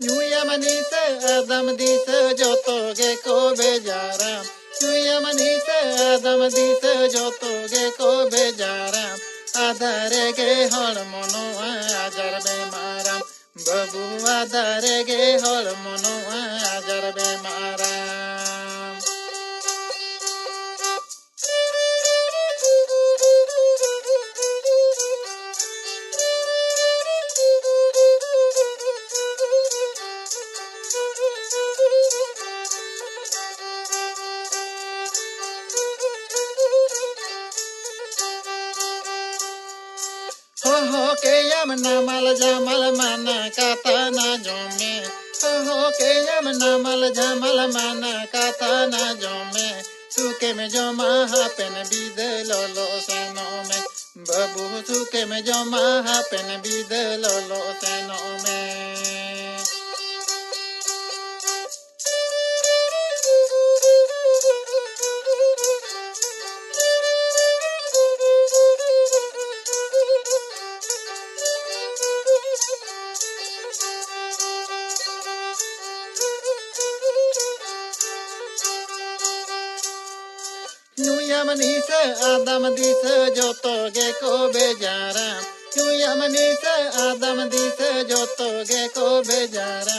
ᱧᱩᱭᱟᱢ ᱱᱤᱥᱟᱹ ᱟᱫᱟᱢ ᱫᱤᱥᱟᱹ ᱡᱚᱛᱚ ᱜᱮᱠᱚ ᱵᱮᱡᱟᱨᱟ᱾ ᱧᱩᱭᱟᱢ ᱱᱤᱥᱟᱹ ᱟᱫᱟᱢ ᱫᱤᱥᱟᱹ ᱡᱚᱛᱚ ᱜᱮᱠᱚ ᱵᱮᱡᱟᱨᱟ᱾ ᱟᱫᱷᱟ ᱨᱮᱜᱮ ᱦᱚᱲᱢᱚ ᱱᱚᱣᱟ ᱟᱡᱟᱨ ᱵᱮᱢᱟᱨᱟᱢ᱾ ᱵᱟᱹᱵᱩ ᱟᱫᱷᱟ ᱨᱮᱜᱮ ᱦᱚᱲᱢᱚ ᱱᱚᱣᱟ ᱟᱡᱟᱨ ᱵᱮᱢᱟᱨᱟᱢ᱾ ᱦᱚᱦᱚ ᱠᱮᱭᱟᱢ ᱱᱟᱢᱟᱞ ᱡᱟᱢᱟᱞ ᱢᱟᱱᱟ ᱠᱟᱛᱷᱟ ᱟᱸᱡᱚᱢ ᱢᱮ᱾ ᱦᱚᱦᱚ ᱠᱮᱭᱟᱢ ᱱᱟᱢᱟᱞ ᱡᱟᱢᱟᱞ ᱢᱟᱱᱟ ᱠᱟᱛᱷᱟ ᱟᱸᱡᱚᱢ ᱢᱮ᱾ ᱥᱩᱠᱮᱢ ᱡᱚᱢᱟ ᱦᱟᱯᱮᱱ ᱵᱤᱫᱟᱹ ᱞᱚᱞᱚ ᱥᱮᱱᱚᱜ ᱢᱮ᱾ ᱵᱟᱹᱵᱩ ᱥᱩᱠᱮᱢ ᱡᱚᱢᱟ ᱦᱟᱯᱮᱱ ᱵᱤᱫᱟᱹ ᱞᱚᱞᱚ ᱥᱮᱱᱚᱜ ᱢᱮ᱾ ᱧᱩᱭᱟᱢ ᱱᱤᱥᱟᱹ ᱟᱫᱟᱢ ᱫᱤᱥᱟᱹ ᱡᱚᱛᱚ ᱜᱮᱠᱚ ᱵᱮᱡᱟᱨᱟ᱾ ᱧᱩᱭᱟᱢ ᱱᱤᱥᱟᱹ ᱟᱫᱟᱢ ᱫᱤᱥᱟᱹ ᱡᱚᱛᱚ ᱜᱮᱠᱚ ᱵᱮᱡᱟᱨᱟ᱾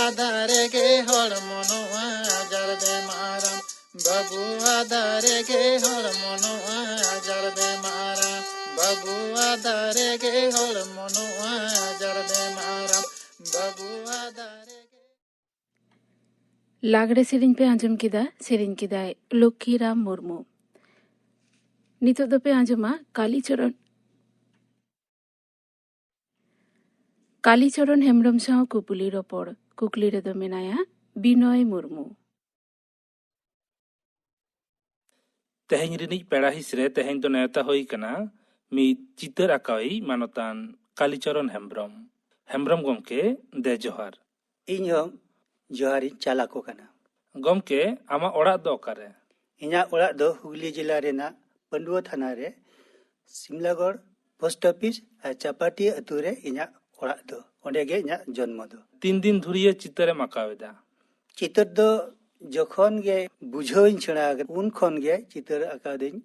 ᱟᱫᱷᱟ ᱨᱮᱜᱮ ᱦᱚᱲᱢᱚ ᱱᱚᱣᱟ ᱟᱡᱟᱨ ᱵᱮᱢᱟᱨᱟᱢ᱾ ᱵᱟᱹᱵᱩ ᱟᱫᱷᱟ ᱨᱮᱜᱮ ᱦᱚᱲᱢᱚ ᱱᱚᱣᱟ ᱟᱡᱟᱨ ᱵᱮᱢᱟᱨᱟᱢ᱾ ᱵᱟᱹᱵᱩ ᱟᱫᱷᱟ ᱨᱮᱜᱮ ᱦᱚᱲᱢᱚ ᱱᱚᱣᱟ ᱟᱡᱟᱨ ᱵᱮᱢᱟᱨᱟᱢ᱾ ᱵᱟᱹᱵᱩ ᱟᱫᱷᱟ ᱨᱮᱜᱮ ᱞᱟᱜᱽᱲᱮ ᱥᱮᱨᱮᱧ ᱯᱮ ᱟᱸᱡᱚᱢ ᱠᱮᱫᱟ, ᱥᱮᱨᱮᱧ ᱠᱮᱫᱟᱭ ᱞᱚᱠᱠᱷᱤᱨᱟᱢ ᱢᱩᱨᱢᱩ᱾ ᱱᱤᱛᱚᱜ ᱫᱚᱯᱮ ᱟᱸᱡᱚᱢᱟ ᱠᱟᱞᱤᱪᱚᱨᱚᱱ, ᱠᱟᱞᱤᱪᱚᱨᱚᱱ ᱦᱮᱢᱵᱨᱚᱢ ᱥᱟᱶ ᱠᱩᱯᱩᱞᱤ ᱨᱚᱯᱚᱲ᱾ ᱠᱩᱠᱞᱤ ᱨᱮᱫᱚ ᱢᱮᱱᱟᱭᱟ ᱵᱤᱱᱚᱭ ᱢᱩᱨᱢᱩ᱾ ᱛᱮᱦᱮᱧ ᱨᱤᱱᱤᱡ ᱯᱮᱲᱟ ᱦᱤᱸᱥ ᱨᱮ ᱛᱮᱦᱮᱧ ᱫᱚ ᱱᱮᱣᱛᱟ ᱦᱩᱭ ᱠᱟᱱᱟ ᱢᱤᱫ ᱪᱤᱛᱟᱹᱨ ᱟᱸᱠᱟᱣᱤᱡ ᱢᱟᱱᱚᱛᱟᱱ ᱠᱟᱞᱤᱪᱚᱨᱚᱱ ᱦᱮᱢᱵᱽᱨᱚᱢ᱾ ᱦᱮᱢᱵᱽᱨᱚᱢ ᱜᱚᱢᱠᱮ, ᱫᱮ ᱡᱚᱦᱟᱨ᱾ ᱤᱧ ᱦᱚᱸ ᱡᱚᱦᱟᱨᱤᱧ ᱪᱟᱞ ᱟᱠᱚ ᱠᱟᱱᱟ᱾ ᱜᱚᱢᱠᱮ, ᱟᱢᱟᱜ ᱚᱲᱟᱜ ᱫᱚ ᱚᱠᱟᱨᱮ? ᱤᱧᱟᱹᱜ ᱚᱲᱟᱜ ᱫᱚ ᱦᱩᱜᱽᱞᱤ ᱡᱮᱞᱟ ᱨᱮᱱᱟᱜ ᱯᱟᱹᱰᱩᱣᱟᱹ ᱛᱷᱟᱱᱟ ᱨᱮ ᱥᱤᱢᱞᱟᱜᱚᱲ ᱯᱳᱥᱴ ᱚᱯᱷᱤᱥ ᱟᱨ ᱪᱟᱯᱟᱴᱤ ᱟᱹᱛᱩ ᱨᱮ ᱤᱧᱟᱹᱜ ᱚᱲᱟᱜ ᱫᱚ᱾ ᱚᱸᱰᱮ ᱜᱮ ᱤᱧᱟᱹᱜ ᱡᱚᱱᱢᱚ ᱫᱚ᱾ ᱛᱤᱱ ᱫᱤᱱ ᱫᱷᱩᱨᱤᱭᱟᱹ ᱪᱤᱛᱟᱹᱨᱮᱢ ᱟᱸᱠᱟᱣ ᱮᱫᱟ? ᱪᱤᱛᱟᱹᱨ ᱫᱚ ᱡᱚᱠᱷᱚᱱ ᱜᱮ ᱵᱩᱡᱷᱟᱹᱣ ᱤᱧ ᱥᱮᱬᱟ ᱟᱠᱟᱫᱟ, ᱩᱱ ᱠᱷᱚᱱ ᱜᱮ ᱪᱤᱛᱟᱹᱨ ᱟᱸᱠᱟᱣ ᱫᱚᱧ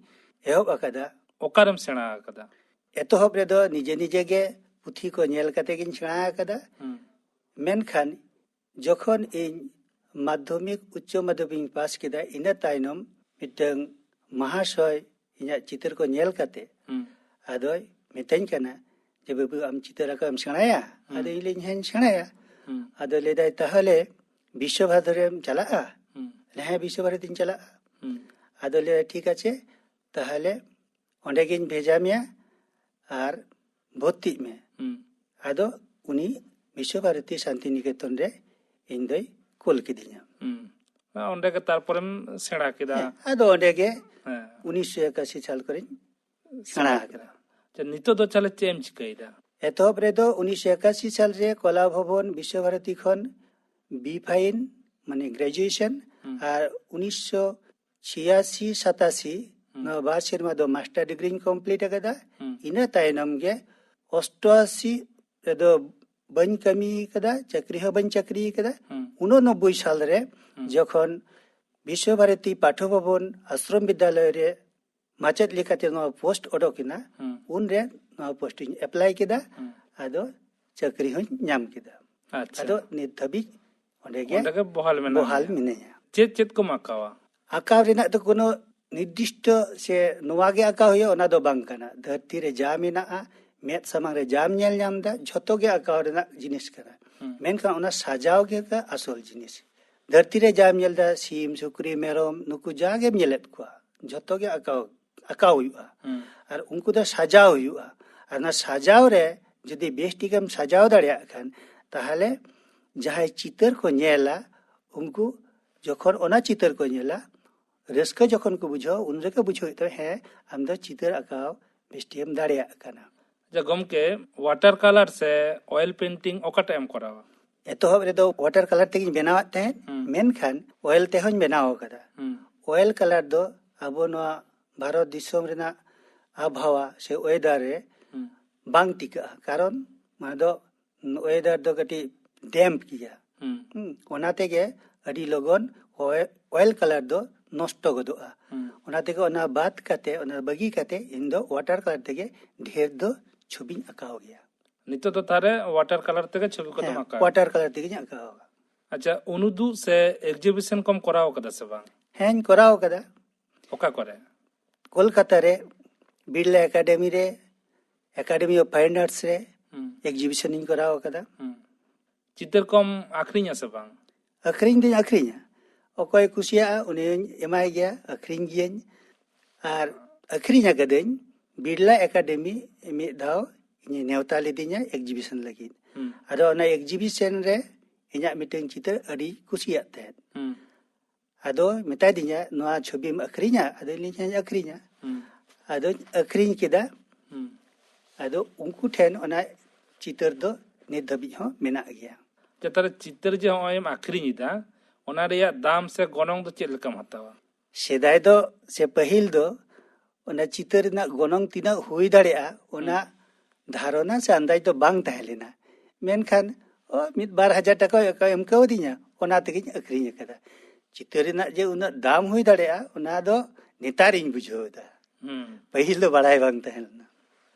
ᱮᱦᱚᱵ ᱟᱠᱟᱫᱟ᱾ ᱚᱠᱟᱨᱮᱢ ᱥᱮᱬᱟ ᱟᱠᱟᱫᱟ? ᱮᱛᱚᱦᱚᱵ ᱨᱮᱫᱚ ᱱᱤᱡᱮ ᱱᱤᱡᱮ ᱜᱮ ᱯᱩᱛᱷᱤ ᱠᱚ ᱧᱮᱞ ᱠᱟᱛᱮ ᱜᱤᱧ ᱥᱮᱬᱟ ᱟᱠᱟᱫᱟ᱾ ᱦᱩᱸ᱾ ᱢᱮᱱᱠᱷᱟᱱ ᱡᱚᱠᱷᱚᱱ ᱤᱧ ᱢᱟᱫᱽᱫᱷᱚᱢᱤᱠ, ᱩᱪᱪᱚ ᱢᱟᱫᱽᱫᱷᱚᱢᱤᱠ ᱤᱧ ᱯᱟᱥ ᱠᱮᱫᱟ, ᱤᱱᱟᱹ ᱛᱟᱭᱱᱚᱢ ᱢᱤᱫᱴᱟᱝ ᱢᱟᱦᱟᱥᱚᱭ ᱤᱧᱟᱹᱜ ᱪᱤᱛᱟᱹᱨ ᱠᱚ ᱧᱮᱞ ᱠᱟᱛᱮ ᱦᱩᱸ᱾ ᱟᱫᱚᱭ ᱢᱤᱛᱟᱹᱧ ᱠᱟᱱᱟ ᱡᱮ, "ᱵᱟᱹᱵᱩ, ᱟᱢ ᱪᱤᱛᱟᱹᱨ ᱟᱸᱠᱟᱣ ᱮᱢ ᱥᱮᱬᱟᱭᱟ?" ᱦᱩᱸ᱾ ᱟᱫᱚ ᱤᱧ ᱞᱟᱹᱭᱟᱹᱧ, "ᱦᱮᱸᱧ ᱥᱮᱬᱟᱭᱟ᱾" ᱦᱩᱸ᱾ ᱟᱫᱚ ᱞᱟᱹᱭᱫᱟᱭ, "ᱛᱟᱦᱚᱞᱮ ᱵᱤᱥᱥᱚ ᱵᱷᱟᱨᱚᱛᱤ ᱨᱮᱢ ᱪᱟᱞᱟᱜᱼᱟ?" ᱦᱩᱸ᱾ ᱞᱟᱹᱭ, "ᱦᱮᱸ, ᱵᱤᱥᱥᱚ ᱵᱷᱟᱨᱚᱛᱤᱧ ᱪᱟᱞᱟᱜᱼᱟ᱾" ᱦᱩᱸ᱾ ᱟᱫᱚ ᱞᱟᱹᱭ, "ᱴᱷᱤᱠ ᱟᱪᱷᱮ, ᱛᱟᱦᱚᱞᱮ ᱚᱸᱰᱮ ᱜᱤᱧ ᱵᱷᱮᱡᱟ ᱢᱮᱭᱟ ᱟᱨ ᱵᱷᱚᱨᱛᱤᱜ ᱢᱮ᱾" ᱦᱩᱸ᱾ ᱟᱫᱚ ᱩᱱᱤ ᱵᱤᱥᱥᱚ ᱵᱷᱟᱨᱚᱛᱤ ᱥᱟᱱᱛᱤᱱᱤᱠᱮᱛᱚᱱ ᱨᱮ ᱤᱧ ᱫᱚᱭ ᱠᱩᱞ ᱠᱤᱫᱤᱧᱟ᱾ ᱦᱩᱸ᱾ ᱚᱸᱰᱮ ᱜᱮ ᱛᱟᱨᱯᱚᱨᱮᱢ ᱥᱮᱬᱟ ᱠᱮᱫᱟ? ᱦᱮᱸ, ᱟᱫᱚ ᱚᱸᱰᱮ ᱜᱮ ᱦᱮᱸ᱾ ᱩᱱᱤᱥᱥᱚ ᱮᱠᱟᱥᱤ ᱥᱟᱞ ᱠᱚᱨᱮᱧ ᱥᱮᱬᱟ ᱟᱠᱟᱫᱟ᱾ ᱟᱪᱪᱷᱟ, ᱱᱤᱛᱚᱜ ᱫᱚ ᱛᱟᱦᱞᱮ ᱪᱮᱫ ᱮᱢ ᱪᱤᱠᱟᱹᱭᱮᱫᱟ? ᱮᱛᱚᱦᱚᱵ ᱨᱮᱫᱚ ᱩᱱᱤᱥᱥᱚ ᱮᱠᱟᱥᱤ ᱥᱟᱞ ᱨᱮ ᱠᱚᱞᱟ ᱵᱷᱚᱵᱚᱱ ᱵᱤᱥᱥᱚ ᱵᱷᱟᱨᱚᱛᱤ ᱠᱷᱚᱱ ᱵᱤ ᱯᱷᱟᱭᱤᱱ, ᱢᱟᱱᱮ ᱜᱨᱮᱡᱩᱭᱮᱥᱚᱱ, ᱦᱩᱸ᱾ ᱟᱨ ᱩᱱᱤᱥᱥᱚ ᱪᱷᱤᱭᱟᱥᱤ ᱥᱟᱛᱟᱥᱤ, ᱦᱩᱸ᱾ ᱱᱚᱣᱟ ᱵᱟᱨ ᱥᱮᱨᱢᱟ ᱫᱚ ᱢᱟᱥᱴᱟᱨ ᱰᱤᱜᱽᱨᱤᱧ ᱠᱚᱢᱯᱞᱤᱴ ᱟᱠᱟᱫᱟ᱾ ᱦᱩᱸ᱾ ᱤᱱᱟᱹ ᱛᱟᱭᱱᱚᱢ ᱜᱮ ᱚᱥᱴᱚᱟᱥᱤ ᱨᱮᱫᱚ ᱵᱟᱹᱧ ᱠᱟᱹᱢᱤ ᱟᱠᱟᱫᱟ, ᱪᱟᱹᱠᱨᱤ ᱦᱚᱸ ᱵᱟᱹᱧ ᱪᱟᱹᱠᱨᱤ ᱟᱠᱟᱫᱟ᱾ ᱦᱩᱸ᱾ ᱩᱱᱚᱱᱚᱵᱵᱳᱭ ᱥᱟᱞ ᱨᱮ ᱦᱩᱸ᱾ ᱡᱚᱠᱷᱚᱱ ᱵᱤᱥᱥᱚ ᱵᱷᱟᱨᱚᱛᱤ ᱯᱟᱴᱷᱚ ᱵᱷᱚᱵᱚᱱ ᱟᱥᱨᱚᱢ ᱵᱤᱫᱽᱫᱟᱞᱚᱭ ᱨᱮ ᱢᱟᱪᱮᱫ ᱞᱮᱠᱟᱛᱮ ᱱᱚᱣᱟ ᱯᱳᱥᱴ ᱚᱰᱚᱠ ᱮᱱᱟ, ᱦᱩᱸ᱾ ᱩᱱᱨᱮ ᱱᱚᱣᱟ ᱯᱳᱥᱴ ᱤᱧ ᱮᱯᱞᱟᱭ ᱠᱮᱫᱟ᱾ ᱦᱩᱸ᱾ ᱟᱫᱚ ᱪᱟᱹᱠᱨᱤ ᱦᱚᱸᱧ ᱧᱟᱢ ᱠᱮᱫᱟ᱾ ᱟᱪᱪᱷᱟ᱾ ᱟᱫᱚ ᱱᱤᱛ ᱫᱷᱟᱹᱵᱤᱡ ᱚᱸᱰᱮ ᱜᱮ ᱚᱸᱰᱮ ᱜᱮ ᱵᱚᱦᱟᱞ ᱢᱮᱱᱟᱜ ᱵᱚᱦᱟᱞ ᱢᱮᱭᱟ᱾ ᱢᱤᱱᱟᱹᱧᱟ᱾ ᱪᱮᱫ ᱪᱮᱫ ᱠᱚᱢ ᱟᱸᱠᱟᱣᱟ? ᱟᱸᱠᱟᱣ ᱨᱮᱱᱟᱜ ᱫᱚ ᱠᱳᱱᱳ ᱱᱤᱨᱫᱤᱥᱴᱚ ᱥᱮ ᱱᱚᱣᱟ ᱜᱮ ᱟᱸᱠᱟᱣ ᱦᱩᱭᱩᱜᱼᱟ, ᱚᱱᱟ ᱫᱚ ᱵᱟᱝ ᱠᱟᱱᱟ᱾ ᱫᱷᱟᱹᱨᱛᱤ ᱨᱮ ᱡᱟ ᱢᱮᱱᱟᱜᱼᱟ, ᱢᱮᱫ ᱥᱟᱢᱟᱝ ᱨᱮ ᱡᱟᱢ ᱧᱮᱞ ᱧᱟᱢ ᱮᱫᱟ, ᱡᱷᱚᱛᱚ ᱜᱮ ᱟᱸᱠᱟᱣ ᱨᱮᱱᱟᱜ ᱡᱤᱱᱤᱥ ᱠᱟᱱᱟ᱾ ᱦᱩᱸ᱾ ᱢᱮᱱᱠᱷᱟᱱ ᱚᱱᱟ ᱥᱟᱡᱟᱣ ᱜᱮ ᱟᱥᱚᱞ ᱡᱤᱱᱤᱥ᱾ ᱫᱷᱟᱹᱨᱛᱤ ᱨᱮ ᱡᱟᱢ ᱧᱮᱞ ᱮᱫᱟ, ᱥᱤᱢ, ᱥᱩᱠᱨᱤ, ᱢᱮᱨᱚᱢ, ᱱᱩᱠᱩ ᱡᱟ ᱜᱮᱢ ᱧᱮᱞᱮᱫ ᱠᱚᱣᱟ, ᱡᱷᱚᱛᱚ ᱜᱮ ᱟᱸᱠᱟᱣ, ᱟᱸᱠᱟᱣ ᱦᱩᱭᱩᱜᱼᱟ᱾ ᱦᱩᱸ᱾ ᱟᱨ ᱩᱱᱠᱩ ᱫᱚ ᱥᱟᱡᱟᱣ ᱦᱩᱭᱩᱜᱼᱟ᱾ ᱟᱨ ᱚᱱᱟ ᱥᱟᱡᱟᱣ ᱨᱮ ᱡᱩᱫᱤ ᱵᱮᱥ ᱴᱷᱤᱠᱮᱢ ᱥᱟᱡᱟᱣ ᱫᱟᱲᱮᱭᱟᱜ ᱠᱷᱟᱱ, ᱛᱟᱦᱚᱞᱮ ᱡᱟᱦᱟᱸᱭ ᱪᱤᱛᱟᱹᱨ ᱠᱚ ᱧᱮᱞᱟ, ᱩᱱᱠᱩ ᱡᱚᱠᱷᱚᱱ ᱚᱱᱟ ᱪᱤᱛᱟᱹᱨ ᱠᱚ ᱧᱮᱞᱟ, ᱨᱟᱹᱥᱠᱟᱹ ᱡᱚᱠᱷᱚᱱ ᱠᱚ ᱵᱩᱡᱷᱟᱹᱣᱟ, ᱩᱱ ᱨᱮᱜᱮ ᱵᱩᱡᱷᱟᱹᱣ ᱦᱩᱭᱩᱜ ᱛᱟᱢᱟ, ᱦᱮᱸ, ᱟᱢ ᱫᱚ ᱪᱤᱛᱟᱹᱨ ᱟᱸᱠᱟᱣ ᱵᱮᱥ ᱴᱷᱤᱠᱮᱢ ᱫᱟᱲᱮᱭᱟᱜ ᱠᱟᱱᱟ᱾ ᱟᱪᱪᱷᱟ ᱜᱚᱢᱠᱮ, ᱣᱟᱴᱟᱨ ᱠᱟᱞᱟᱨ ᱥᱮ ᱚᱭᱮᱞ ᱯᱮᱱᱴᱤᱝ ᱚᱠᱟᱴᱟᱜ ᱮᱢ ᱠᱚᱨᱟᱣᱟ? ᱮᱛᱚᱦᱚᱵ ᱨᱮᱫᱚ ᱣᱟᱴᱟᱨ ᱠᱟᱞᱟᱨ ᱛᱮᱜᱤᱧ ᱵᱮᱱᱟᱣᱟᱜ ᱛᱟᱦᱮᱸᱫ, ᱦᱩᱸ᱾ ᱢᱮᱱᱠᱷᱟᱱ ᱚᱭᱮᱞ ᱛᱮᱦᱚᱸᱧ ᱵᱮᱱᱟᱣ ᱟᱠᱟᱫᱟ᱾ ᱦᱩᱸ᱾ ᱚᱭᱮᱞ ᱠᱟᱞᱟᱨ ᱫᱚ ᱟᱵᱚ ᱱᱚᱣᱟ ᱵᱷᱟᱨᱚᱛ ᱫᱤᱥᱚᱢ ᱨᱮᱱᱟᱜ ᱟᱵᱚᱦᱟᱣᱟ ᱥᱮ ᱚᱭᱮᱫᱟᱨ ᱨᱮ ᱦᱩᱸ᱾ ᱵᱟᱝ ᱴᱤᱠᱟᱹᱜᱼᱟ, ᱠᱟᱨᱚᱱ ᱚᱱᱟ ᱫᱚ ᱚᱭᱮᱫᱟᱨ ᱫᱚ ᱠᱟᱹᱴᱤᱡ ᱰᱮᱢᱯ ᱜᱮᱭᱟ᱾ ᱦᱩᱸ᱾ ᱦᱩᱸ, ᱚᱱᱟ ᱛᱮᱜᱮ ᱟᱹᱰᱤ ᱞᱚᱜᱚᱱ ᱚᱭᱮᱞ ᱠᱟᱞᱟᱨ ᱫᱚ ᱱᱚᱥᱴᱚ ᱜᱚᱫᱚᱜᱼᱟ᱾ ᱦᱩᱸ᱾ ᱚᱱᱟ ᱛᱮᱜᱮ ᱚᱱᱟ ᱵᱟᱫ ᱠᱟᱛᱮ, ᱚᱱᱟ ᱵᱟᱹᱜᱤ ᱠᱟᱛᱮ ᱤᱧ ᱫᱚ ᱣᱟᱴᱟᱨ ᱠᱟᱞᱟᱨ ᱛᱮᱜᱮ ᱰᱷᱮᱨ ᱫᱚ ᱪᱷᱚᱵᱤᱧ ᱟᱸᱠᱟᱣ ᱜᱮᱭᱟ᱾ ᱱᱤᱛᱚᱜ ᱫᱚ ᱛᱟᱦᱞᱮ ᱣᱟᱴᱟᱨ ᱠᱟᱞᱟᱨ ᱛᱮᱜᱮ ᱪᱷᱚᱵᱤ ᱠᱚᱫᱚᱢ ᱦᱮᱸ, ᱟᱸᱠᱟᱣᱟ? ᱣᱟᱴᱟᱨ ᱠᱟᱞᱟᱨ ᱛᱮᱜᱮᱧ ᱟᱸᱠᱟᱣᱟ᱾ ᱟᱪᱪᱷᱟ, ᱩᱱᱩᱫᱩᱜ ᱥᱮ ᱮᱠᱡᱤᱵᱤᱥᱚᱱ ᱠᱚᱢ ᱠᱚᱨᱟᱣ ᱠᱟᱫᱟ ᱥᱮ ᱵᱟᱝ? ᱦᱮᱸᱧ ᱠᱚᱨᱟᱣ ᱟᱠᱟᱫᱟ᱾ ᱚᱠᱟ ᱠᱚᱨᱮ? ᱠᱳᱞᱠᱟᱛᱟ ᱨᱮ ᱵᱤᱨᱞᱟ ᱮᱠᱟᱰᱮᱢᱤ ᱨᱮ, ᱮᱠᱟᱰᱮᱢᱤ ᱚᱯᱷ ᱯᱷᱟᱭᱤᱱ ᱟᱨᱴᱥ ᱨᱮ ᱦᱩᱸ᱾ ᱮᱠᱡᱤᱵᱤᱥᱚᱱ ᱤᱧ ᱠᱚᱨᱟᱣ ᱟᱠᱟᱫᱟ᱾ ᱦᱩᱸ᱾ ᱪᱤᱛᱟᱹᱨ ᱠᱚᱢ ᱟᱠᱷᱨᱤᱧᱟ ᱥᱮ ᱵᱟᱝ? ᱟᱠᱷᱨᱤᱧ ᱫᱚᱧ ᱟᱠᱷᱨᱤᱧᱟ, ᱚᱠᱚᱭ ᱠᱩᱥᱤᱭᱟᱜᱼᱟ ᱩᱱᱤᱧ ᱮᱢᱟᱭ ᱜᱮᱭᱟ, ᱟᱠᱷᱨᱤᱧ ᱜᱤᱭᱟᱹᱧ᱾ ᱟᱨ ᱟᱠᱷᱨᱤᱧ ᱟᱠᱟᱫᱟᱹᱧ ᱵᱤᱨᱞᱟ ᱮᱠᱟᱰᱮᱢᱤ ᱢᱤᱫ ᱫᱷᱟᱣ ᱤᱧᱮ ᱱᱮᱣᱛᱟ ᱞᱤᱫᱤᱧᱟ ᱮᱠᱡᱤᱵᱤᱥᱚᱱ ᱞᱟᱹᱜᱤᱫ᱾ ᱦᱩᱸ᱾ ᱟᱫᱚ ᱚᱱᱟ ᱮᱠᱡᱤᱵᱤᱥᱚᱱ ᱨᱮ ᱤᱧᱟᱹᱜ ᱢᱤᱫᱴᱟᱝ ᱪᱤᱛᱟᱹᱨ ᱟᱹᱰᱤ ᱠᱩᱥᱤᱭᱟᱜ ᱛᱟᱦᱮᱸᱫ᱾ ᱦᱩᱸ᱾ ᱟᱫᱚ ᱢᱮᱛᱟᱫᱤᱧᱟ, "ᱱᱚᱣᱟ ᱪᱷᱚᱵᱤᱢ ᱟᱹᱠᱷᱨᱤᱧᱟ?" ᱟᱫᱚᱧ ᱞᱟᱹᱭᱟ, "ᱦᱮᱸ, ᱟᱹᱠᱷᱨᱤᱧᱟ᱾" ᱦᱩᱸ᱾ ᱟᱫᱚᱧ ᱟᱹᱠᱷᱨᱤᱧ ᱠᱮᱫᱟ᱾ ᱦᱩᱸ᱾ ᱟᱫᱚ ᱩᱱᱠᱩ ᱴᱷᱮᱱ ᱚᱱᱟ ᱪᱤᱛᱟᱹᱨ ᱫᱚ ᱱᱤᱛ ᱫᱷᱟᱹᱵᱤᱡ ᱦᱚᱸ ᱢᱮᱱᱟᱜ ᱜᱮᱭᱟ᱾ ᱟᱪᱪᱷᱟ, ᱛᱟᱦᱞᱮ ᱪᱤᱛᱟᱹᱨ ᱡᱮ ᱦᱚᱸᱜᱼᱚᱭ ᱮᱢ ᱟᱹᱠᱷᱨᱤᱧ ᱮᱫᱟ, ᱚᱱᱟ ᱨᱮᱭᱟᱜ ᱫᱟᱢ ᱥᱮ ᱜᱚᱱᱚᱝ ᱫᱚ ᱪᱮᱫ ᱞᱮᱠᱟᱢ ᱦᱟᱛᱟᱣᱟ? ᱥᱮᱫᱟᱭ ᱫᱚ ᱥᱮ ᱯᱟᱹᱦᱤᱞ ᱫᱚ ᱚᱱᱟ ᱪᱤᱛᱟᱹᱨ ᱨᱮᱱᱟᱜ ᱜᱚᱱᱚᱝ ᱛᱤᱱᱟᱹᱜ ᱦᱩᱭ ᱫᱟᱲᱮᱭᱟᱜᱼᱟ, ᱚᱱᱟ ᱫᱷᱟᱨᱚᱱᱟ ᱥᱮ ᱟᱱᱫᱟᱡᱽ ᱫᱚ ᱵᱟᱝ ᱛᱟᱦᱮᱸ ᱞᱮᱱᱟ᱾ ᱢᱮᱱᱠᱷᱟᱱ ᱚ, ᱢᱤᱫ ᱵᱟᱨ ᱦᱟᱡᱟᱨ ᱴᱟᱠᱟ ᱠᱚ ᱮᱢ ᱠᱟᱣᱫᱤᱧᱟ, ᱚᱱᱟ ᱛᱮᱜᱮᱧ ᱟᱹᱠᱷᱨᱤᱧ ᱟᱠᱟᱫᱟ᱾ ᱪᱤᱛᱟᱹᱨ ᱨᱮᱱᱟᱜ ᱡᱮ ᱩᱱᱟᱹᱜ ᱫᱟᱢ ᱦᱩᱭ ᱫᱟᱲᱮᱭᱟᱜᱼᱟ, ᱚᱱᱟ ᱫᱚ ᱱᱮᱛᱟᱨᱤᱧ ᱵᱩᱡᱷᱟᱹᱣ ᱮᱫᱟ᱾ ᱦᱩᱸ᱾ ᱯᱟᱹᱦᱤᱞ ᱫᱚ ᱵᱟᱲᱟᱭ ᱵᱟᱝ ᱛᱟᱦᱮᱸ ᱞᱮᱱᱟ᱾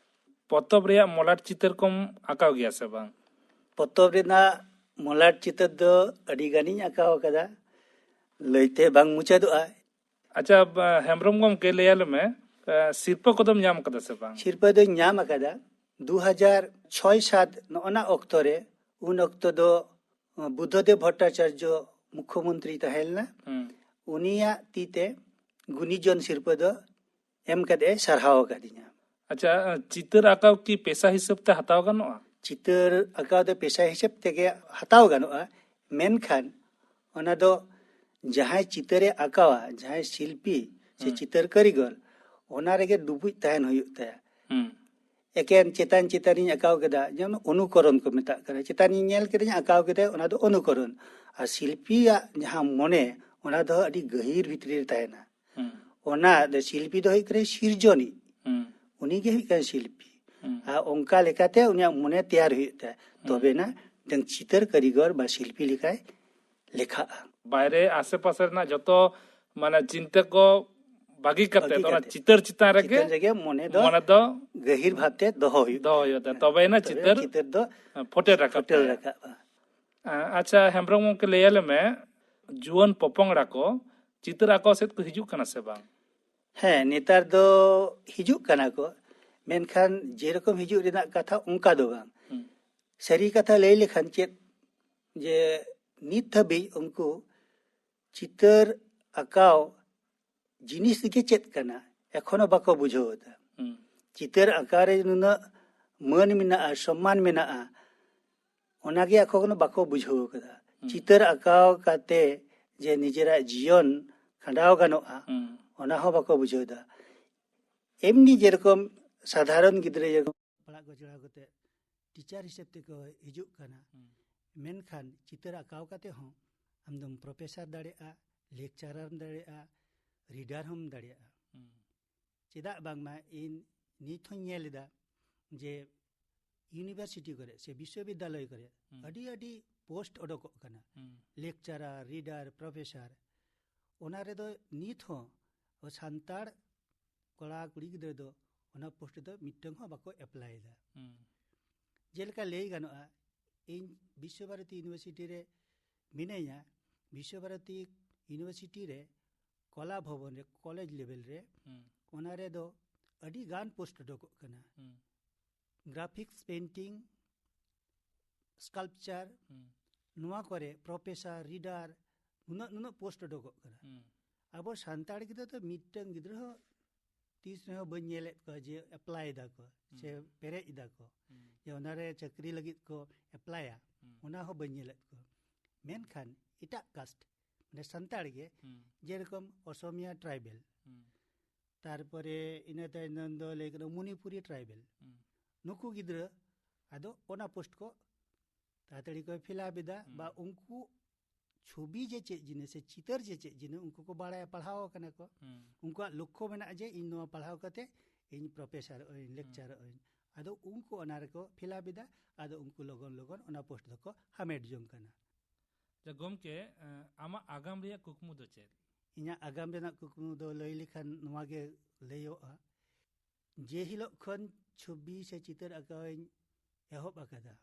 ᱯᱚᱛᱚᱵ ᱨᱮᱭᱟᱜ ᱢᱚᱞᱟᱴ ᱪᱤᱛᱟᱹᱨ ᱠᱚᱢ ᱟᱸᱠᱟᱣ ᱜᱮᱭᱟ ᱥᱮ ᱵᱟᱝ? ᱯᱚᱛᱚᱵ ᱨᱮᱱᱟᱜ ᱢᱚᱞᱟᱴ ᱪᱤᱛᱟᱹᱨ ᱫᱚ ᱟᱹᱰᱤ ᱜᱟᱱᱤᱧ ᱟᱸᱠᱟᱣ ᱟᱠᱟᱫᱟ, ᱞᱟᱹᱭᱛᱮ ᱵᱟᱝ ᱢᱩᱪᱟᱹᱫᱚᱜᱼᱟ᱾ ᱟᱪᱪᱷᱟ, ᱵᱟ-, ᱦᱮᱢᱵᱨᱚᱢ ᱜᱚᱢᱠᱮ, ᱞᱟᱹᱭ ᱟᱞᱮ ᱢᱮ, ᱮ, ᱥᱤᱨᱯᱟᱹ ᱠᱚᱫᱚᱢ ᱧᱟᱢ ᱟᱠᱟᱫᱟ ᱥᱮ ᱵᱟᱝ? ᱥᱤᱨᱯᱟᱹ ᱫᱚᱧ ᱧᱟᱢ ᱟᱠᱟᱫᱟ ᱫᱩ ᱦᱟᱡᱟᱨ ᱪᱷᱚᱭ ᱥᱟᱛ ᱱᱚᱜᱼᱚᱱᱟ ᱚᱠᱛᱚ ᱨᱮ᱾ ᱩᱱ ᱚᱠᱛᱚ ᱫᱚ ᱵᱩᱫᱽᱫᱷᱚᱫᱮᱵ ᱵᱷᱚᱴᱴᱟᱪᱟᱨᱡᱚ ᱢᱩᱠᱷᱭᱚᱢᱚᱱᱛᱨᱤ ᱛᱟᱦᱮᱸ ᱞᱮᱱᱟ᱾ ᱦᱩᱸ᱾ ᱩᱱᱤᱭᱟᱜ ᱛᱤ ᱛᱮ ᱜᱩᱱᱤᱡᱚᱱ ᱥᱤᱨᱯᱟᱹ ᱫᱚ ᱮᱢ ᱠᱟᱛᱮ ᱮ ᱥᱟᱨᱦᱟᱣ ᱟᱠᱟᱫᱤᱧᱟ᱾ ᱟᱪᱪᱷᱟ, ᱪᱤᱛᱟᱹᱨ ᱟᱸᱠᱟᱣ ᱠᱤ ᱯᱮᱥᱟ ᱦᱤᱥᱟᱹᱵ ᱛᱮ ᱦᱟᱛᱟᱣ ᱜᱟᱱᱚᱜᱼᱟ? ᱪᱤᱛᱟᱹᱨ ᱟᱸᱠᱟᱣ ᱫᱚ ᱯᱮᱥᱟ ᱦᱤᱥᱟᱹᱵ ᱛᱮᱜᱮ ᱦᱟᱛᱟᱣ ᱜᱟᱱᱚᱜᱼᱟ, ᱢᱮᱱᱠᱷᱟᱱ ᱚᱱᱟ ᱫᱚ ᱡᱟᱦᱟᱸᱭ ᱪᱤᱛᱟᱹᱨᱮ ᱟᱸᱠᱟᱣᱟ, ᱡᱟᱦᱟᱸᱭ ᱥᱤᱞᱯᱤ ᱥᱮ ᱦᱩᱸ᱾ ᱪᱤᱛᱟᱹᱨ ᱠᱟᱹᱨᱤᱜᱚᱞ, ᱚᱱᱟ ᱨᱮᱜᱮ ᱰᱩᱵᱩᱡ ᱛᱟᱦᱮᱱ ᱦᱩᱭᱩᱜ ᱛᱟᱭᱟ᱾ ᱦᱩᱸ᱾ ᱮᱠᱮᱱ ᱪᱮᱛᱟᱱ ᱪᱮᱛᱟᱱᱤᱧ ᱟᱸᱠᱟᱣ ᱠᱮᱫᱟ, ᱡᱮᱢᱚᱱ ᱚᱱᱩᱠᱚᱨᱚᱱ ᱠᱚ ᱢᱮᱛᱟᱜ ᱠᱟᱱᱟ, ᱪᱮᱛᱟᱱᱤᱧ ᱧᱮᱞ ᱠᱮᱫᱟᱧ ᱟᱸᱠᱟᱣ ᱠᱮᱫᱟᱭ, ᱚᱱᱟ ᱫᱚ ᱚᱱᱩᱠᱚᱨᱚᱱ᱾ ᱟᱨ ᱥᱤᱞᱯᱤᱭᱟᱜ ᱡᱟᱦᱟᱸ ᱢᱚᱱᱮ, ᱚᱱᱟ ᱫᱚ ᱟᱹᱰᱤ ᱜᱟᱹᱦᱤᱨ ᱵᱷᱤᱛᱨᱤ ᱨᱮ ᱛᱟᱦᱮᱱᱟ᱾ ᱦᱩᱸ᱾ ᱚᱱᱟ ᱫᱚ ᱥᱤᱞᱯᱤ ᱫᱚ ᱦᱩᱭᱩᱜ ᱠᱟᱱᱟ ᱥᱤᱨᱡᱚᱱᱤᱡ, ᱦᱩᱸ᱾ ᱩᱱᱤ ᱜᱮ ᱦᱩᱭᱩᱜ ᱠᱟᱱᱟ ᱥᱤᱞᱯᱤ᱾ ᱦᱩᱸ᱾ ᱟᱨ ᱚᱱᱠᱟ ᱞᱮᱠᱟᱛᱮ ᱩᱱᱤᱭᱟᱜ ᱢᱚᱱᱮ ᱛᱮᱭᱟᱨ ᱦᱩᱭᱩᱜ ᱛᱟᱭᱟ, ᱦᱩᱸ᱾ ᱛᱚᱵᱮᱱᱟ ᱢᱤᱫᱴᱟᱝ ᱪᱤᱛᱟᱹᱨ ᱠᱟᱹᱨᱤᱜᱚᱨ ᱵᱟ ᱥᱤᱞᱯᱤ ᱞᱮᱠᱟᱭ ᱞᱮᱠᱷᱟᱜᱼᱟ᱾ ᱵᱟᱭᱨᱮ ᱟᱥᱮ ᱯᱟᱥᱮ ᱨᱮᱱᱟᱜ ᱡᱚᱛᱚ ᱢᱟᱱᱮ ᱪᱤᱱᱛᱟᱹ ᱠᱚ ᱵᱟᱹᱜᱤ ᱠᱟᱛᱮ ᱵᱟᱹᱜᱤ ᱚᱱᱟ ᱠᱟᱛᱮ᱾ ᱪᱤᱛᱟᱹᱨ ᱪᱮᱛᱟᱱ ᱨᱮᱜᱮ ᱪᱤᱛᱟᱹᱨ ᱨᱮᱜᱮ ᱢᱚᱱᱮ ᱫᱚ ᱢᱚᱱᱮ ᱫᱚ ᱜᱟᱹᱦᱤᱨ ᱵᱷᱟᱵᱛᱮ ᱫᱚᱦᱚ ᱦᱩᱭᱩᱜ ᱫᱚᱦᱚ ᱦᱩᱭᱩᱜ ᱛᱟᱭᱟ᱾ ᱛᱚᱵᱮᱭᱮᱱᱟ ᱛᱚᱵᱮ ᱪᱤᱛᱟᱹᱨ ᱪᱤᱛᱟᱹᱨ ᱫᱚ ᱯᱷᱩᱴᱮᱞ ᱨᱟᱠᱟᱵ ᱯᱷᱩᱴᱮᱞ ᱛᱟᱭᱟ᱾ ᱨᱟᱠᱟᱵᱼᱟ᱾ ᱟ-, ᱟᱪᱪᱷᱟ, ᱦᱮᱢᱵᱨᱚᱢ ᱜᱚᱢᱠᱮ, ᱞᱟᱹᱭ ᱟᱞᱮ ᱢᱮ, ᱡᱩᱣᱟᱹᱱ ᱯᱚᱯᱚᱝᱲᱟ ᱠᱚ ᱪᱤᱛᱟᱹᱨ ᱟᱸᱠᱟᱣ ᱥᱮᱫ ᱠᱚ ᱦᱤᱡᱩᱜ ᱠᱟᱱᱟ ᱥᱮ ᱵᱟᱝ? ᱦᱮᱸ, ᱱᱮᱛᱟᱨ ᱫᱚ ᱦᱤᱡᱩᱜ ᱠᱟᱱᱟ ᱠᱚ, ᱢᱮᱱᱠᱷᱟᱱ ᱡᱮᱨᱚᱠᱚᱢ ᱦᱤᱡᱩᱜ ᱨᱮᱱᱟᱜ ᱠᱟᱛᱷᱟ ᱚᱱᱠᱟ ᱫᱚ ᱵᱟᱝ᱾ ᱦᱩᱸ᱾ ᱥᱟᱹᱨᱤ ᱠᱟᱛᱷᱟ ᱞᱟᱹᱭ ᱞᱮᱠᱷᱟᱱ ᱪᱮᱫ, ᱡᱮ ᱱᱤᱛ ᱫᱷᱟᱹᱵᱤᱡ ᱩᱱᱠᱩ ᱪᱤᱛᱟᱹᱨ ᱟᱸᱠᱟᱣ ᱡᱤᱱᱤᱥ ᱜᱮ ᱪᱮᱫ ᱠᱟᱱᱟ, ᱮᱠᱷᱚᱱᱳ ᱵᱟᱠᱚ ᱵᱩᱡᱷᱟᱹᱣ ᱮᱫᱟ᱾ ᱦᱩᱸ᱾ ᱪᱤᱛᱟᱹᱨ ᱟᱸᱠᱟᱣ ᱨᱮ ᱱᱩᱱᱟᱹᱜ ᱢᱟᱹᱱ ᱢᱮᱱᱟᱜᱼᱟ, ᱥᱚᱢᱢᱟᱱ ᱢᱮᱱᱟᱜᱼᱟ, ᱚᱱᱟᱜᱮ ᱮᱠᱷᱚᱱᱳ ᱵᱟᱠᱚ ᱵᱩᱡᱷᱟᱹᱣ ᱠᱟᱫᱟ᱾ ᱦᱩᱸ᱾ ᱪᱤᱛᱟᱹᱨ ᱟᱸᱠᱟᱣ ᱠᱟᱛᱮ ᱡᱮ ᱱᱤᱡᱮᱨᱟᱜ ᱡᱤᱭᱚᱱ ᱠᱷᱟᱸᱰᱟᱣ ᱜᱟᱱᱚᱜᱼᱟ, ᱦᱩᱸ᱾ ᱚᱱᱟ ᱦᱚᱸ ᱵᱟᱠᱚ ᱵᱩᱡᱷᱟᱹᱣ ᱮᱫᱟ᱾ ᱮᱢᱱᱤ ᱡᱮᱨᱚᱠᱚᱢ ᱥᱟᱫᱷᱟᱨᱚᱱ ᱜᱤᱫᱽᱨᱟᱹ ᱡᱮᱨᱚᱠᱚᱢ ᱯᱟᱲᱦᱟᱜ ᱠᱚ ᱪᱟᱞᱟᱣ ᱠᱟᱛᱮ ᱴᱤᱪᱟᱨ ᱦᱤᱥᱟᱹᱵ ᱛᱮᱠᱚ ᱦᱤᱡᱩᱜ ᱠᱟᱱᱟ᱾ ᱦᱩᱸ᱾ ᱢᱮᱱᱠᱷᱟᱱ ᱪᱤᱛᱟᱹᱨ ᱟᱸᱠᱟᱣ ᱠᱟᱛᱮ ᱦᱚᱸ ᱟᱢᱫᱚᱢ ᱯᱨᱚᱯᱷᱮᱥᱟᱨ ᱫᱟᱲᱮᱭᱟᱜᱼᱟ, ᱞᱮᱠᱪᱟᱨᱟᱨ ᱦᱚᱸᱢ ᱫᱟᱲᱮᱭᱟᱜᱼᱟ, ᱨᱤᱰᱟᱨ ᱦᱚᱸᱢ ᱫᱟᱲᱮᱭᱟᱜᱼᱟ᱾ ᱦᱩᱸ᱾ ᱪᱮᱫᱟᱜ ᱵᱟᱝᱢᱟ ᱤᱧ ᱱᱤᱛ ᱦᱚᱸᱧ ᱧᱮᱞ ᱮᱫᱟ ᱡᱮ ᱤᱭᱩᱱᱤᱵᱷᱟᱨᱥᱤᱴᱤ ᱠᱚᱨᱮ ᱥᱮ ᱵᱤᱥᱥᱚᱵᱤᱫᱽᱫᱟᱞᱚᱭ ᱠᱚᱨᱮ ᱦᱩᱸ᱾ ᱟᱹᱰᱤ ᱟᱹᱰᱤ ᱯᱳᱥᱴ ᱚᱰᱚᱠᱚᱜ ᱠᱟᱱᱟ᱾ ᱦᱩᱸ᱾ ᱞᱮᱠᱪᱟᱨᱟᱨ, ᱨᱤᱰᱟᱨ, ᱯᱨᱚᱯᱷᱮᱥᱟᱨ, ᱚᱱᱟ ᱨᱮᱫᱚ ᱱᱤᱛ ᱦᱚᱸ ᱟᱵᱚ ᱥᱟᱱᱛᱟᱲ ᱠᱚᱲᱟ ᱠᱩᱲᱤ ᱜᱤᱫᱽᱨᱟᱹ ᱫᱚ ᱚᱱᱟ ᱯᱳᱥᱴ ᱫᱚ ᱢᱤᱫᱴᱟᱝ ᱦᱚᱸ ᱵᱟᱠᱚ ᱮᱯᱞᱟᱭ ᱮᱫᱟ᱾ ᱦᱩᱸ᱾ ᱡᱮᱞᱮᱠᱟ ᱞᱟᱹᱭ ᱜᱟᱱᱚᱜᱼᱟ, ᱤᱧ ᱵᱤᱥᱥᱚ ᱵᱷᱟᱨᱚᱛᱤ ᱤᱭᱩᱱᱤᱵᱷᱟᱨᱥᱤᱴᱤ ᱨᱮ ᱢᱤᱱᱟᱹᱧᱟ᱾ ᱵᱤᱥᱥᱚ ᱵᱷᱟᱨᱚᱛᱤ ᱤᱭᱩᱱᱤᱵᱷᱟᱨᱥᱤᱴᱤ ᱨᱮ ᱠᱚᱞᱟ ᱵᱷᱚᱵᱚᱱ ᱨᱮ, ᱠᱚᱞᱮᱡᱽ ᱞᱮᱵᱮᱞ ᱨᱮ, ᱦᱩᱸ᱾ ᱚᱱᱟ ᱨᱮᱫᱚ ᱟᱹᱰᱤ ᱜᱟᱱ ᱯᱳᱥᱴ ᱚᱰᱚᱠᱚᱜ ᱠᱟᱱᱟ᱾ ᱦᱩᱸ᱾ ᱜᱨᱟᱯᱷᱤᱠᱥ, ᱯᱮᱱᱴᱤᱝ, ᱥᱠᱟᱞᱯᱪᱟᱨ, ᱦᱩᱸ᱾ ᱱᱚᱣᱟ ᱠᱚᱨᱮ ᱯᱨᱚᱯᱷᱮᱥᱟᱨ, ᱨᱤᱰᱟᱨ, ᱱᱩᱱᱟᱹᱜ ᱱᱩᱱᱟᱹᱜ ᱯᱳᱥᱴ ᱚᱰᱚᱠᱚᱜ ᱠᱟᱱᱟ᱾ ᱦᱩᱸ᱾ ᱟᱵᱚ ᱥᱟᱱᱛᱟᱲ ᱜᱤᱫᱽᱨᱟᱹ ᱫᱚ ᱢᱤᱫᱴᱟᱝ ᱜᱤᱫᱽᱨᱟᱹ ᱦᱚᱸ ᱛᱤᱥ ᱨᱮᱦᱚᱸ ᱵᱟᱹᱧ ᱧᱮᱞᱮᱫ ᱠᱚᱣᱟ ᱡᱮ ᱮᱯᱞᱟᱭ ᱫᱟᱠᱚ ᱥᱮ ᱦᱩᱸ᱾ ᱯᱮᱨᱮᱡ ᱫᱟᱠᱚ᱾ ᱦᱩᱸ᱾ ᱡᱮ ᱚᱱᱟᱨᱮ ᱪᱟᱹᱠᱨᱤ ᱞᱟᱹᱜᱤᱫ ᱠᱚ ᱮᱯᱞᱟᱭᱟ, ᱦᱩᱸ᱾ ᱚᱱᱟ ᱦᱚᱸ ᱵᱟᱹᱧ ᱧᱮᱞᱮᱫ ᱠᱚᱣᱟ᱾ ᱢᱮᱱᱠᱷᱟᱱ ᱮᱴᱟᱜ ᱠᱟᱥᱴ, ᱢᱟᱱᱮ ᱥᱟᱱᱛᱟᱲ ᱜᱮ, ᱦᱩᱸ᱾ ᱡᱮᱨᱚᱠᱚᱢ ᱚᱥᱚᱢᱤᱭᱟ ᱴᱨᱟᱭᱵᱮᱞ, ᱦᱩᱸ᱾ ᱛᱟᱨᱯᱚᱨᱮ ᱤᱱᱟᱹ ᱛᱟᱭᱱᱚᱢ ᱫᱚ ᱞᱟᱹᱭ ᱠᱟᱱᱟ ᱢᱚᱱᱤᱯᱩᱨᱤ ᱴᱨᱟᱭᱵᱮᱞ᱾ ᱦᱩᱸ᱾ ᱱᱩᱠᱩ ᱜᱤᱫᱽᱨᱟᱹ ᱟᱫᱚ ᱚᱱᱟ ᱯᱳᱥᱴ ᱠᱚ ᱛᱟᱲᱟᱛᱟᱲᱤ ᱠᱚ ᱯᱷᱤᱞᱟᱯ ᱮᱫᱟ, ᱦᱩᱸ᱾ ᱵᱟ ᱩᱱᱠᱩ ᱪᱷᱚᱵᱤ ᱡᱮ ᱪᱮᱫ ᱡᱤᱱᱤᱥ ᱥᱮ ᱪᱤᱛᱟᱹᱨ ᱡᱮ ᱪᱮᱫ ᱡᱤᱱᱤᱥ ᱩᱱᱠᱩ ᱠᱚ ᱵᱟᱲᱟᱭᱟ, ᱯᱟᱲᱦᱟᱣ ᱟᱠᱟᱱᱟ ᱠᱚ᱾ ᱦᱩᱸ᱾ ᱩᱱᱠᱩᱣᱟᱜ ᱞᱚᱠᱠᱷᱚ ᱢᱮᱱᱟᱜᱼᱟ ᱡᱮ ᱤᱧ ᱱᱚᱣᱟ ᱯᱟᱲᱦᱟᱣ ᱠᱟᱛᱮ ᱤᱧ ᱯᱨᱚᱯᱷᱮᱥᱚᱨᱚᱜ ᱟᱹᱧ, ᱦᱩᱸ᱾ ᱞᱮᱠᱪᱟᱨᱚᱜ ᱟᱹᱧ᱾ ᱟᱫᱚ ᱩᱱᱠᱩ ᱚᱱᱟ ᱨᱮᱠᱚ ᱯᱷᱤᱞᱟᱯ ᱮᱫᱟ, ᱟᱫᱚ ᱩᱱᱠᱩ ᱞᱚᱜᱚᱱ ᱞᱚᱜᱚᱱ ᱚᱱᱟ ᱯᱳᱥᱴ ᱫᱚᱠᱚ ᱦᱟᱢᱮᱴ ᱡᱚᱝ ᱠᱟᱱᱟ᱾ ᱡᱟ ᱜᱚᱢᱠᱮ, ᱮᱸ, ᱟᱢᱟᱜ ᱟᱜᱟᱢ ᱨᱮᱭᱟᱜ ᱠᱩᱠᱢᱩ ᱫᱚ ᱪᱮᱫ? ᱤᱧᱟᱹᱜ ᱟᱜᱟᱢ ᱨᱮᱱᱟᱜ ᱠᱩᱠᱢᱩ ᱫᱚ ᱞᱟᱹᱭ ᱞᱮᱠᱷᱟᱱ ᱱᱚᱣᱟ ᱜᱮ ᱞᱟᱹᱭᱚᱜᱼᱟ, ᱡᱮ ᱦᱤᱞᱳᱜ ᱠᱷᱚᱱ ᱪᱷᱚᱵᱤ ᱥᱮ ᱪᱤᱛᱟᱹᱨ ᱟᱸᱠᱟᱣ ᱤᱧ ᱮᱦᱚᱵ ᱟᱠᱟᱫᱟ,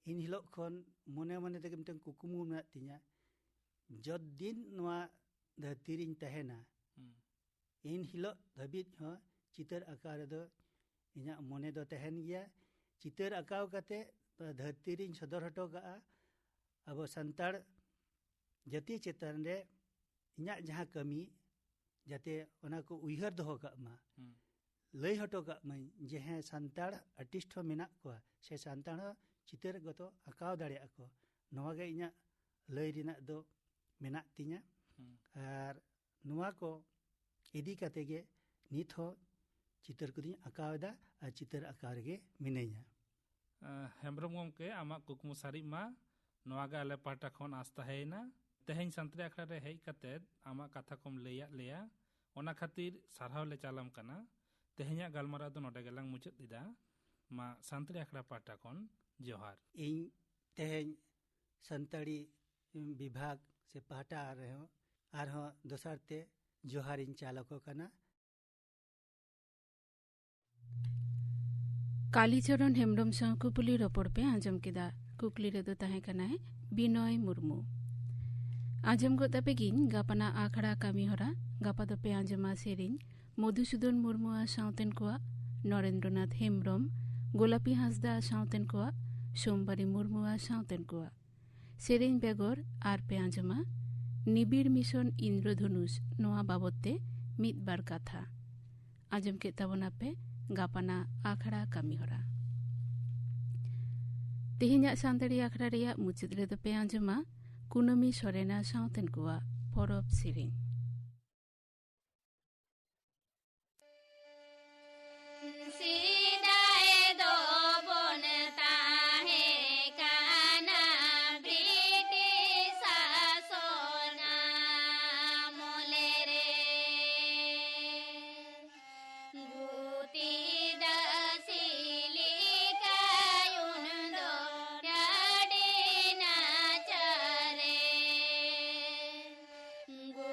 ᱤᱱ ᱦᱤᱞᱳᱜ ᱠᱷᱚᱱ ᱢᱚᱱᱮ ᱢᱚᱱᱮ ᱛᱮᱜᱮ ᱢᱤᱫᱴᱟᱝ ᱠᱩᱠᱢᱩ ᱢᱮᱱᱟᱜ ᱛᱤᱧᱟᱹ, ᱡᱚᱛ ᱫᱤᱱ ᱱᱚᱣᱟ ᱫᱷᱟᱹᱨᱛᱤ ᱨᱤᱧ ᱛᱟᱦᱮᱱᱟ, ᱦᱩᱸ᱾ ᱤᱱ ᱦᱤᱞᱳᱜ ᱫᱷᱟᱹᱵᱤᱡ ᱦᱚᱸ ᱪᱤᱛᱟᱹᱨ ᱟᱸᱠᱟᱣ ᱨᱮᱫᱚ ᱤᱧᱟᱹᱜ ᱢᱚᱱᱮ ᱫᱚ ᱛᱟᱦᱮᱱ ᱜᱮᱭᱟ᱾ ᱪᱤᱛᱟᱹᱨ ᱟᱸᱠᱟᱣ ᱠᱟᱛᱮ ᱫᱷᱟᱹᱨᱛᱤ ᱨᱤᱧ ᱥᱚᱫᱚᱨ ᱦᱚᱴᱚ ᱠᱟᱜᱼᱟ᱾ ᱟᱵᱚ ᱥᱟᱱᱛᱟᱲ ᱡᱟᱹᱛᱤ ᱪᱮᱛᱟᱱ ᱨᱮ ᱤᱧᱟᱹᱜ ᱡᱟᱦᱟᱸ ᱠᱟᱹᱢᱤ, ᱡᱟᱛᱮ ᱚᱱᱟ ᱠᱚ ᱩᱭᱦᱟᱹᱨ ᱫᱚᱦᱚ ᱠᱟᱜ ᱢᱟ, ᱦᱩᱸ᱾ ᱞᱟᱹᱭ ᱦᱚᱴᱚ ᱠᱟᱜ ᱢᱟᱹᱧ ᱡᱮ ᱦᱮᱸ, ᱥᱟᱱᱛᱟᱲ ᱟᱨᱴᱤᱥᱴ ᱦᱚᱸ ᱢᱮᱱᱟᱜ ᱠᱚᱣᱟ, ᱥᱮ ᱥᱟᱱᱛᱟᱲ ᱦᱚᱸ ᱪᱤᱛᱟᱹᱨ ᱠᱚᱫᱚ ᱟᱸᱠᱟᱣ ᱫᱟᱲᱮᱭᱟᱜᱼᱟ ᱠᱚ᱾ ᱱᱚᱣᱟ ᱜᱮ ᱤᱧᱟᱹᱜ ᱞᱟᱹᱭ ᱨᱮᱱᱟᱜ ᱫᱚ ᱢᱮᱱᱟᱜ ᱛᱤᱧᱟᱹ᱾ ᱦᱩᱸ᱾ ᱟᱨ ᱱᱚᱣᱟ ᱠᱚ ᱤᱫᱤ ᱠᱟᱛᱮ ᱜᱮ ᱱᱤᱛ ᱦᱚᱸ ᱪᱤᱛᱟᱹᱨ ᱠᱚᱫᱚᱧ ᱟᱸᱠᱟᱣ ᱮᱫᱟ ᱟᱨ ᱪᱤᱛᱟᱹᱨ ᱟᱸᱠᱟᱣ ᱨᱮᱜᱮ ᱢᱤᱱᱟᱹᱧᱟ᱾ ᱟᱸ, ᱦᱮᱢᱵᱨᱚᱢ ᱜᱚᱢᱠᱮ, ᱟᱢᱟᱜ ᱠᱩᱠᱢᱩ ᱥᱟᱹᱨᱤᱜ ᱢᱟ, ᱱᱚᱣᱟ ᱜᱮ ᱟᱞᱮ ᱯᱟᱦᱴᱟ ᱠᱷᱚᱱ ᱟᱸᱥ ᱛᱟᱦᱮᱸᱭᱮᱱᱟ᱾ ᱛᱮᱦᱮᱧ ᱥᱟᱱᱛᱟᱲᱤ ᱟᱠᱷᱲᱟ ᱨᱮ ᱦᱮᱡ ᱠᱟᱛᱮ ᱟᱢᱟᱜ ᱠᱟᱛᱷᱟ ᱠᱚᱢ ᱞᱟᱹᱭᱟᱫ ᱞᱮᱭᱟ, ᱚᱱᱟ ᱠᱷᱟᱹᱛᱤᱨ ᱥᱟᱨᱦᱟᱣ ᱞᱮ ᱪᱟᱞᱟᱢ ᱠᱟᱱᱟ᱾ ᱛᱮᱦᱮᱧᱟᱜ ᱜᱟᱞᱢᱟᱨᱟᱣ ᱫᱚ ᱱᱚᱰᱮ ᱜᱮᱞᱟᱝ ᱢᱩᱪᱟᱹᱫ ᱮᱫᱟ᱾ ᱢᱟ, ᱥᱟᱱᱛᱟᱲᱤ ᱟᱠᱷᱲᱟ ᱯᱟᱦᱴᱟ ᱠᱷᱚᱱ ᱡᱚᱦᱟᱨ᱾ ᱤᱧ ᱛᱮᱦᱮᱧ ᱥᱟᱱᱛᱟᱲᱤ ᱵᱤᱵᱷᱟᱜᱽ ᱥᱮ ᱯᱟᱦᱴᱟ ᱨᱮᱦᱚᱸ ᱟᱨᱦᱚᱸ ᱫᱚᱥᱟᱨ ᱛᱮ ᱡᱚᱦᱟᱨᱤᱧ ᱪᱟᱞ ᱟᱠᱚ ᱠᱟᱱᱟ᱾ ᱠᱟᱞᱤᱪᱚᱨᱚᱱ ᱦᱮᱢᱵᱨᱚᱢ ᱥᱟᱶ ᱠᱩᱯᱞᱤ ᱨᱚᱯᱚᱲ ᱯᱮ ᱟᱸᱡᱚᱢ ᱠᱮᱫᱟ᱾ ᱠᱩᱠᱞᱤ ᱨᱮᱫᱚ ᱛᱟᱦᱮᱸ ᱠᱟᱱᱟᱭ ᱵᱤᱱᱚᱭ ᱢᱩᱨᱢᱩ᱾ ᱟᱸᱡᱚᱢ ᱜᱚᱫ ᱛᱟᱯᱮ ᱜᱤᱧ ᱜᱟᱯᱟᱱᱟᱜ ᱟᱠᱷᱲᱟ ᱠᱟᱹᱢᱤ ᱦᱚᱨᱟ᱾ ᱜᱟᱯᱟ ᱫᱚᱯᱮ ᱟᱸᱡᱚᱢᱟ ᱥᱮᱨᱮᱧ ᱢᱚᱫᱷᱩᱥᱩᱫᱚᱱ ᱢᱩᱨᱢᱩᱣᱟᱜ ᱥᱟᱶᱛᱮᱱ ᱠᱚᱣᱟᱜ, ᱱᱚᱨᱮᱱᱫᱨᱚᱱᱟᱛᱷ ᱦᱮᱢᱵᱨᱚᱢ, ᱜᱳᱞᱟᱯᱤ ᱦᱟᱸᱥᱫᱟ ᱥᱟᱶᱛᱮᱱ ᱠᱚᱣᱟᱜ, ᱥᱳᱢᱵᱟᱨᱤ ᱢᱩᱨᱢᱩᱣᱟᱜ ᱥᱟᱶᱛᱮᱱ ᱠᱚᱣᱟᱜ᱾ ᱥᱮᱨᱮᱧ ᱵᱮᱜᱚᱨ ᱟᱨ ᱯᱮ ᱟᱸᱡᱚᱢᱟ ᱱᱤᱵᱤᱲ ᱢᱤᱥᱚᱱ ᱤᱱᱫᱨᱚᱫᱷᱚᱱᱩᱥ, ᱱᱚᱣᱟ ᱵᱟᱵᱚᱛ ᱛᱮ ᱢᱤᱫ ᱵᱟᱨ ᱠᱟᱛᱷᱟ᱾ ᱟᱸᱡᱚᱢ ᱠᱮᱫ ᱛᱟᱵᱚᱱᱟᱯᱮ ᱜᱟᱯᱟᱱᱟᱜ ᱟᱠᱷᱲᱟ ᱠᱟᱹᱢᱤ ᱦᱚᱨᱟ᱾ ᱛᱮᱦᱮᱧᱟᱜ ᱥᱟᱱᱛᱟᱲᱤ ᱟᱠᱷᱲᱟ ᱨᱮᱭᱟᱜ ᱢᱩᱪᱟᱹᱫ ᱨᱮᱫᱚ ᱯᱮ ᱟᱸᱡᱚᱢᱟ ᱠᱩᱱᱟᱹᱢᱤ ᱥᱚᱨᱮᱱᱟ ᱥᱟᱶᱛᱮᱱ ᱠᱚᱣᱟᱜ ᱯᱚᱨᱚᱵᱽ ᱥᱮᱨᱮᱧ᱾ ᱥᱮᱫᱟᱭ ᱫᱚᱵᱚᱱ ᱛᱟᱦᱮᱸ ᱠᱟᱱᱟ ᱵᱨᱤᱴᱤᱥ ᱥᱟᱥᱚᱱ ᱟᱢᱚᱞ ᱨᱮ᱾ ᱜᱩᱛᱤ ᱫᱟᱹᱥᱤ ᱞᱮᱠᱟ ᱩᱱ ᱫᱚ ᱰᱟᱹᱰᱤ ᱱᱟᱪᱟᱨᱮ᱾ ᱜᱩ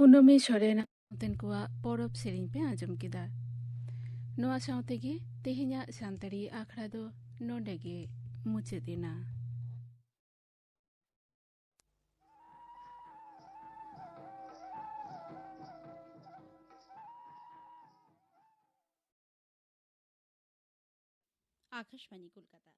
ᱠᱩᱱᱟᱹᱢᱤ ᱥᱚᱨᱮᱱᱟᱜ ᱱᱚᱛᱮᱱ ᱠᱚᱣᱟᱜ ᱯᱚᱨᱚᱵᱽ ᱥᱮᱨᱮᱧ ᱯᱮ ᱟᱸᱡᱚᱢ ᱠᱮᱫᱟ᱾ ᱱᱚᱣᱟ ᱥᱟᱶ ᱛᱮᱜᱮ ᱛᱮᱦᱮᱧᱟᱜ ᱥᱟᱱᱛᱟᱲᱤ ᱟᱠᱷᱲᱟ ᱫᱚ ᱱᱚᱰᱮ ᱜᱮ ᱢᱩᱪᱟᱹᱫ ᱮᱱᱟ᱾ ᱟᱠᱟᱥᱵᱟᱬᱤ ᱠᱳᱞᱠᱟᱛᱟ᱾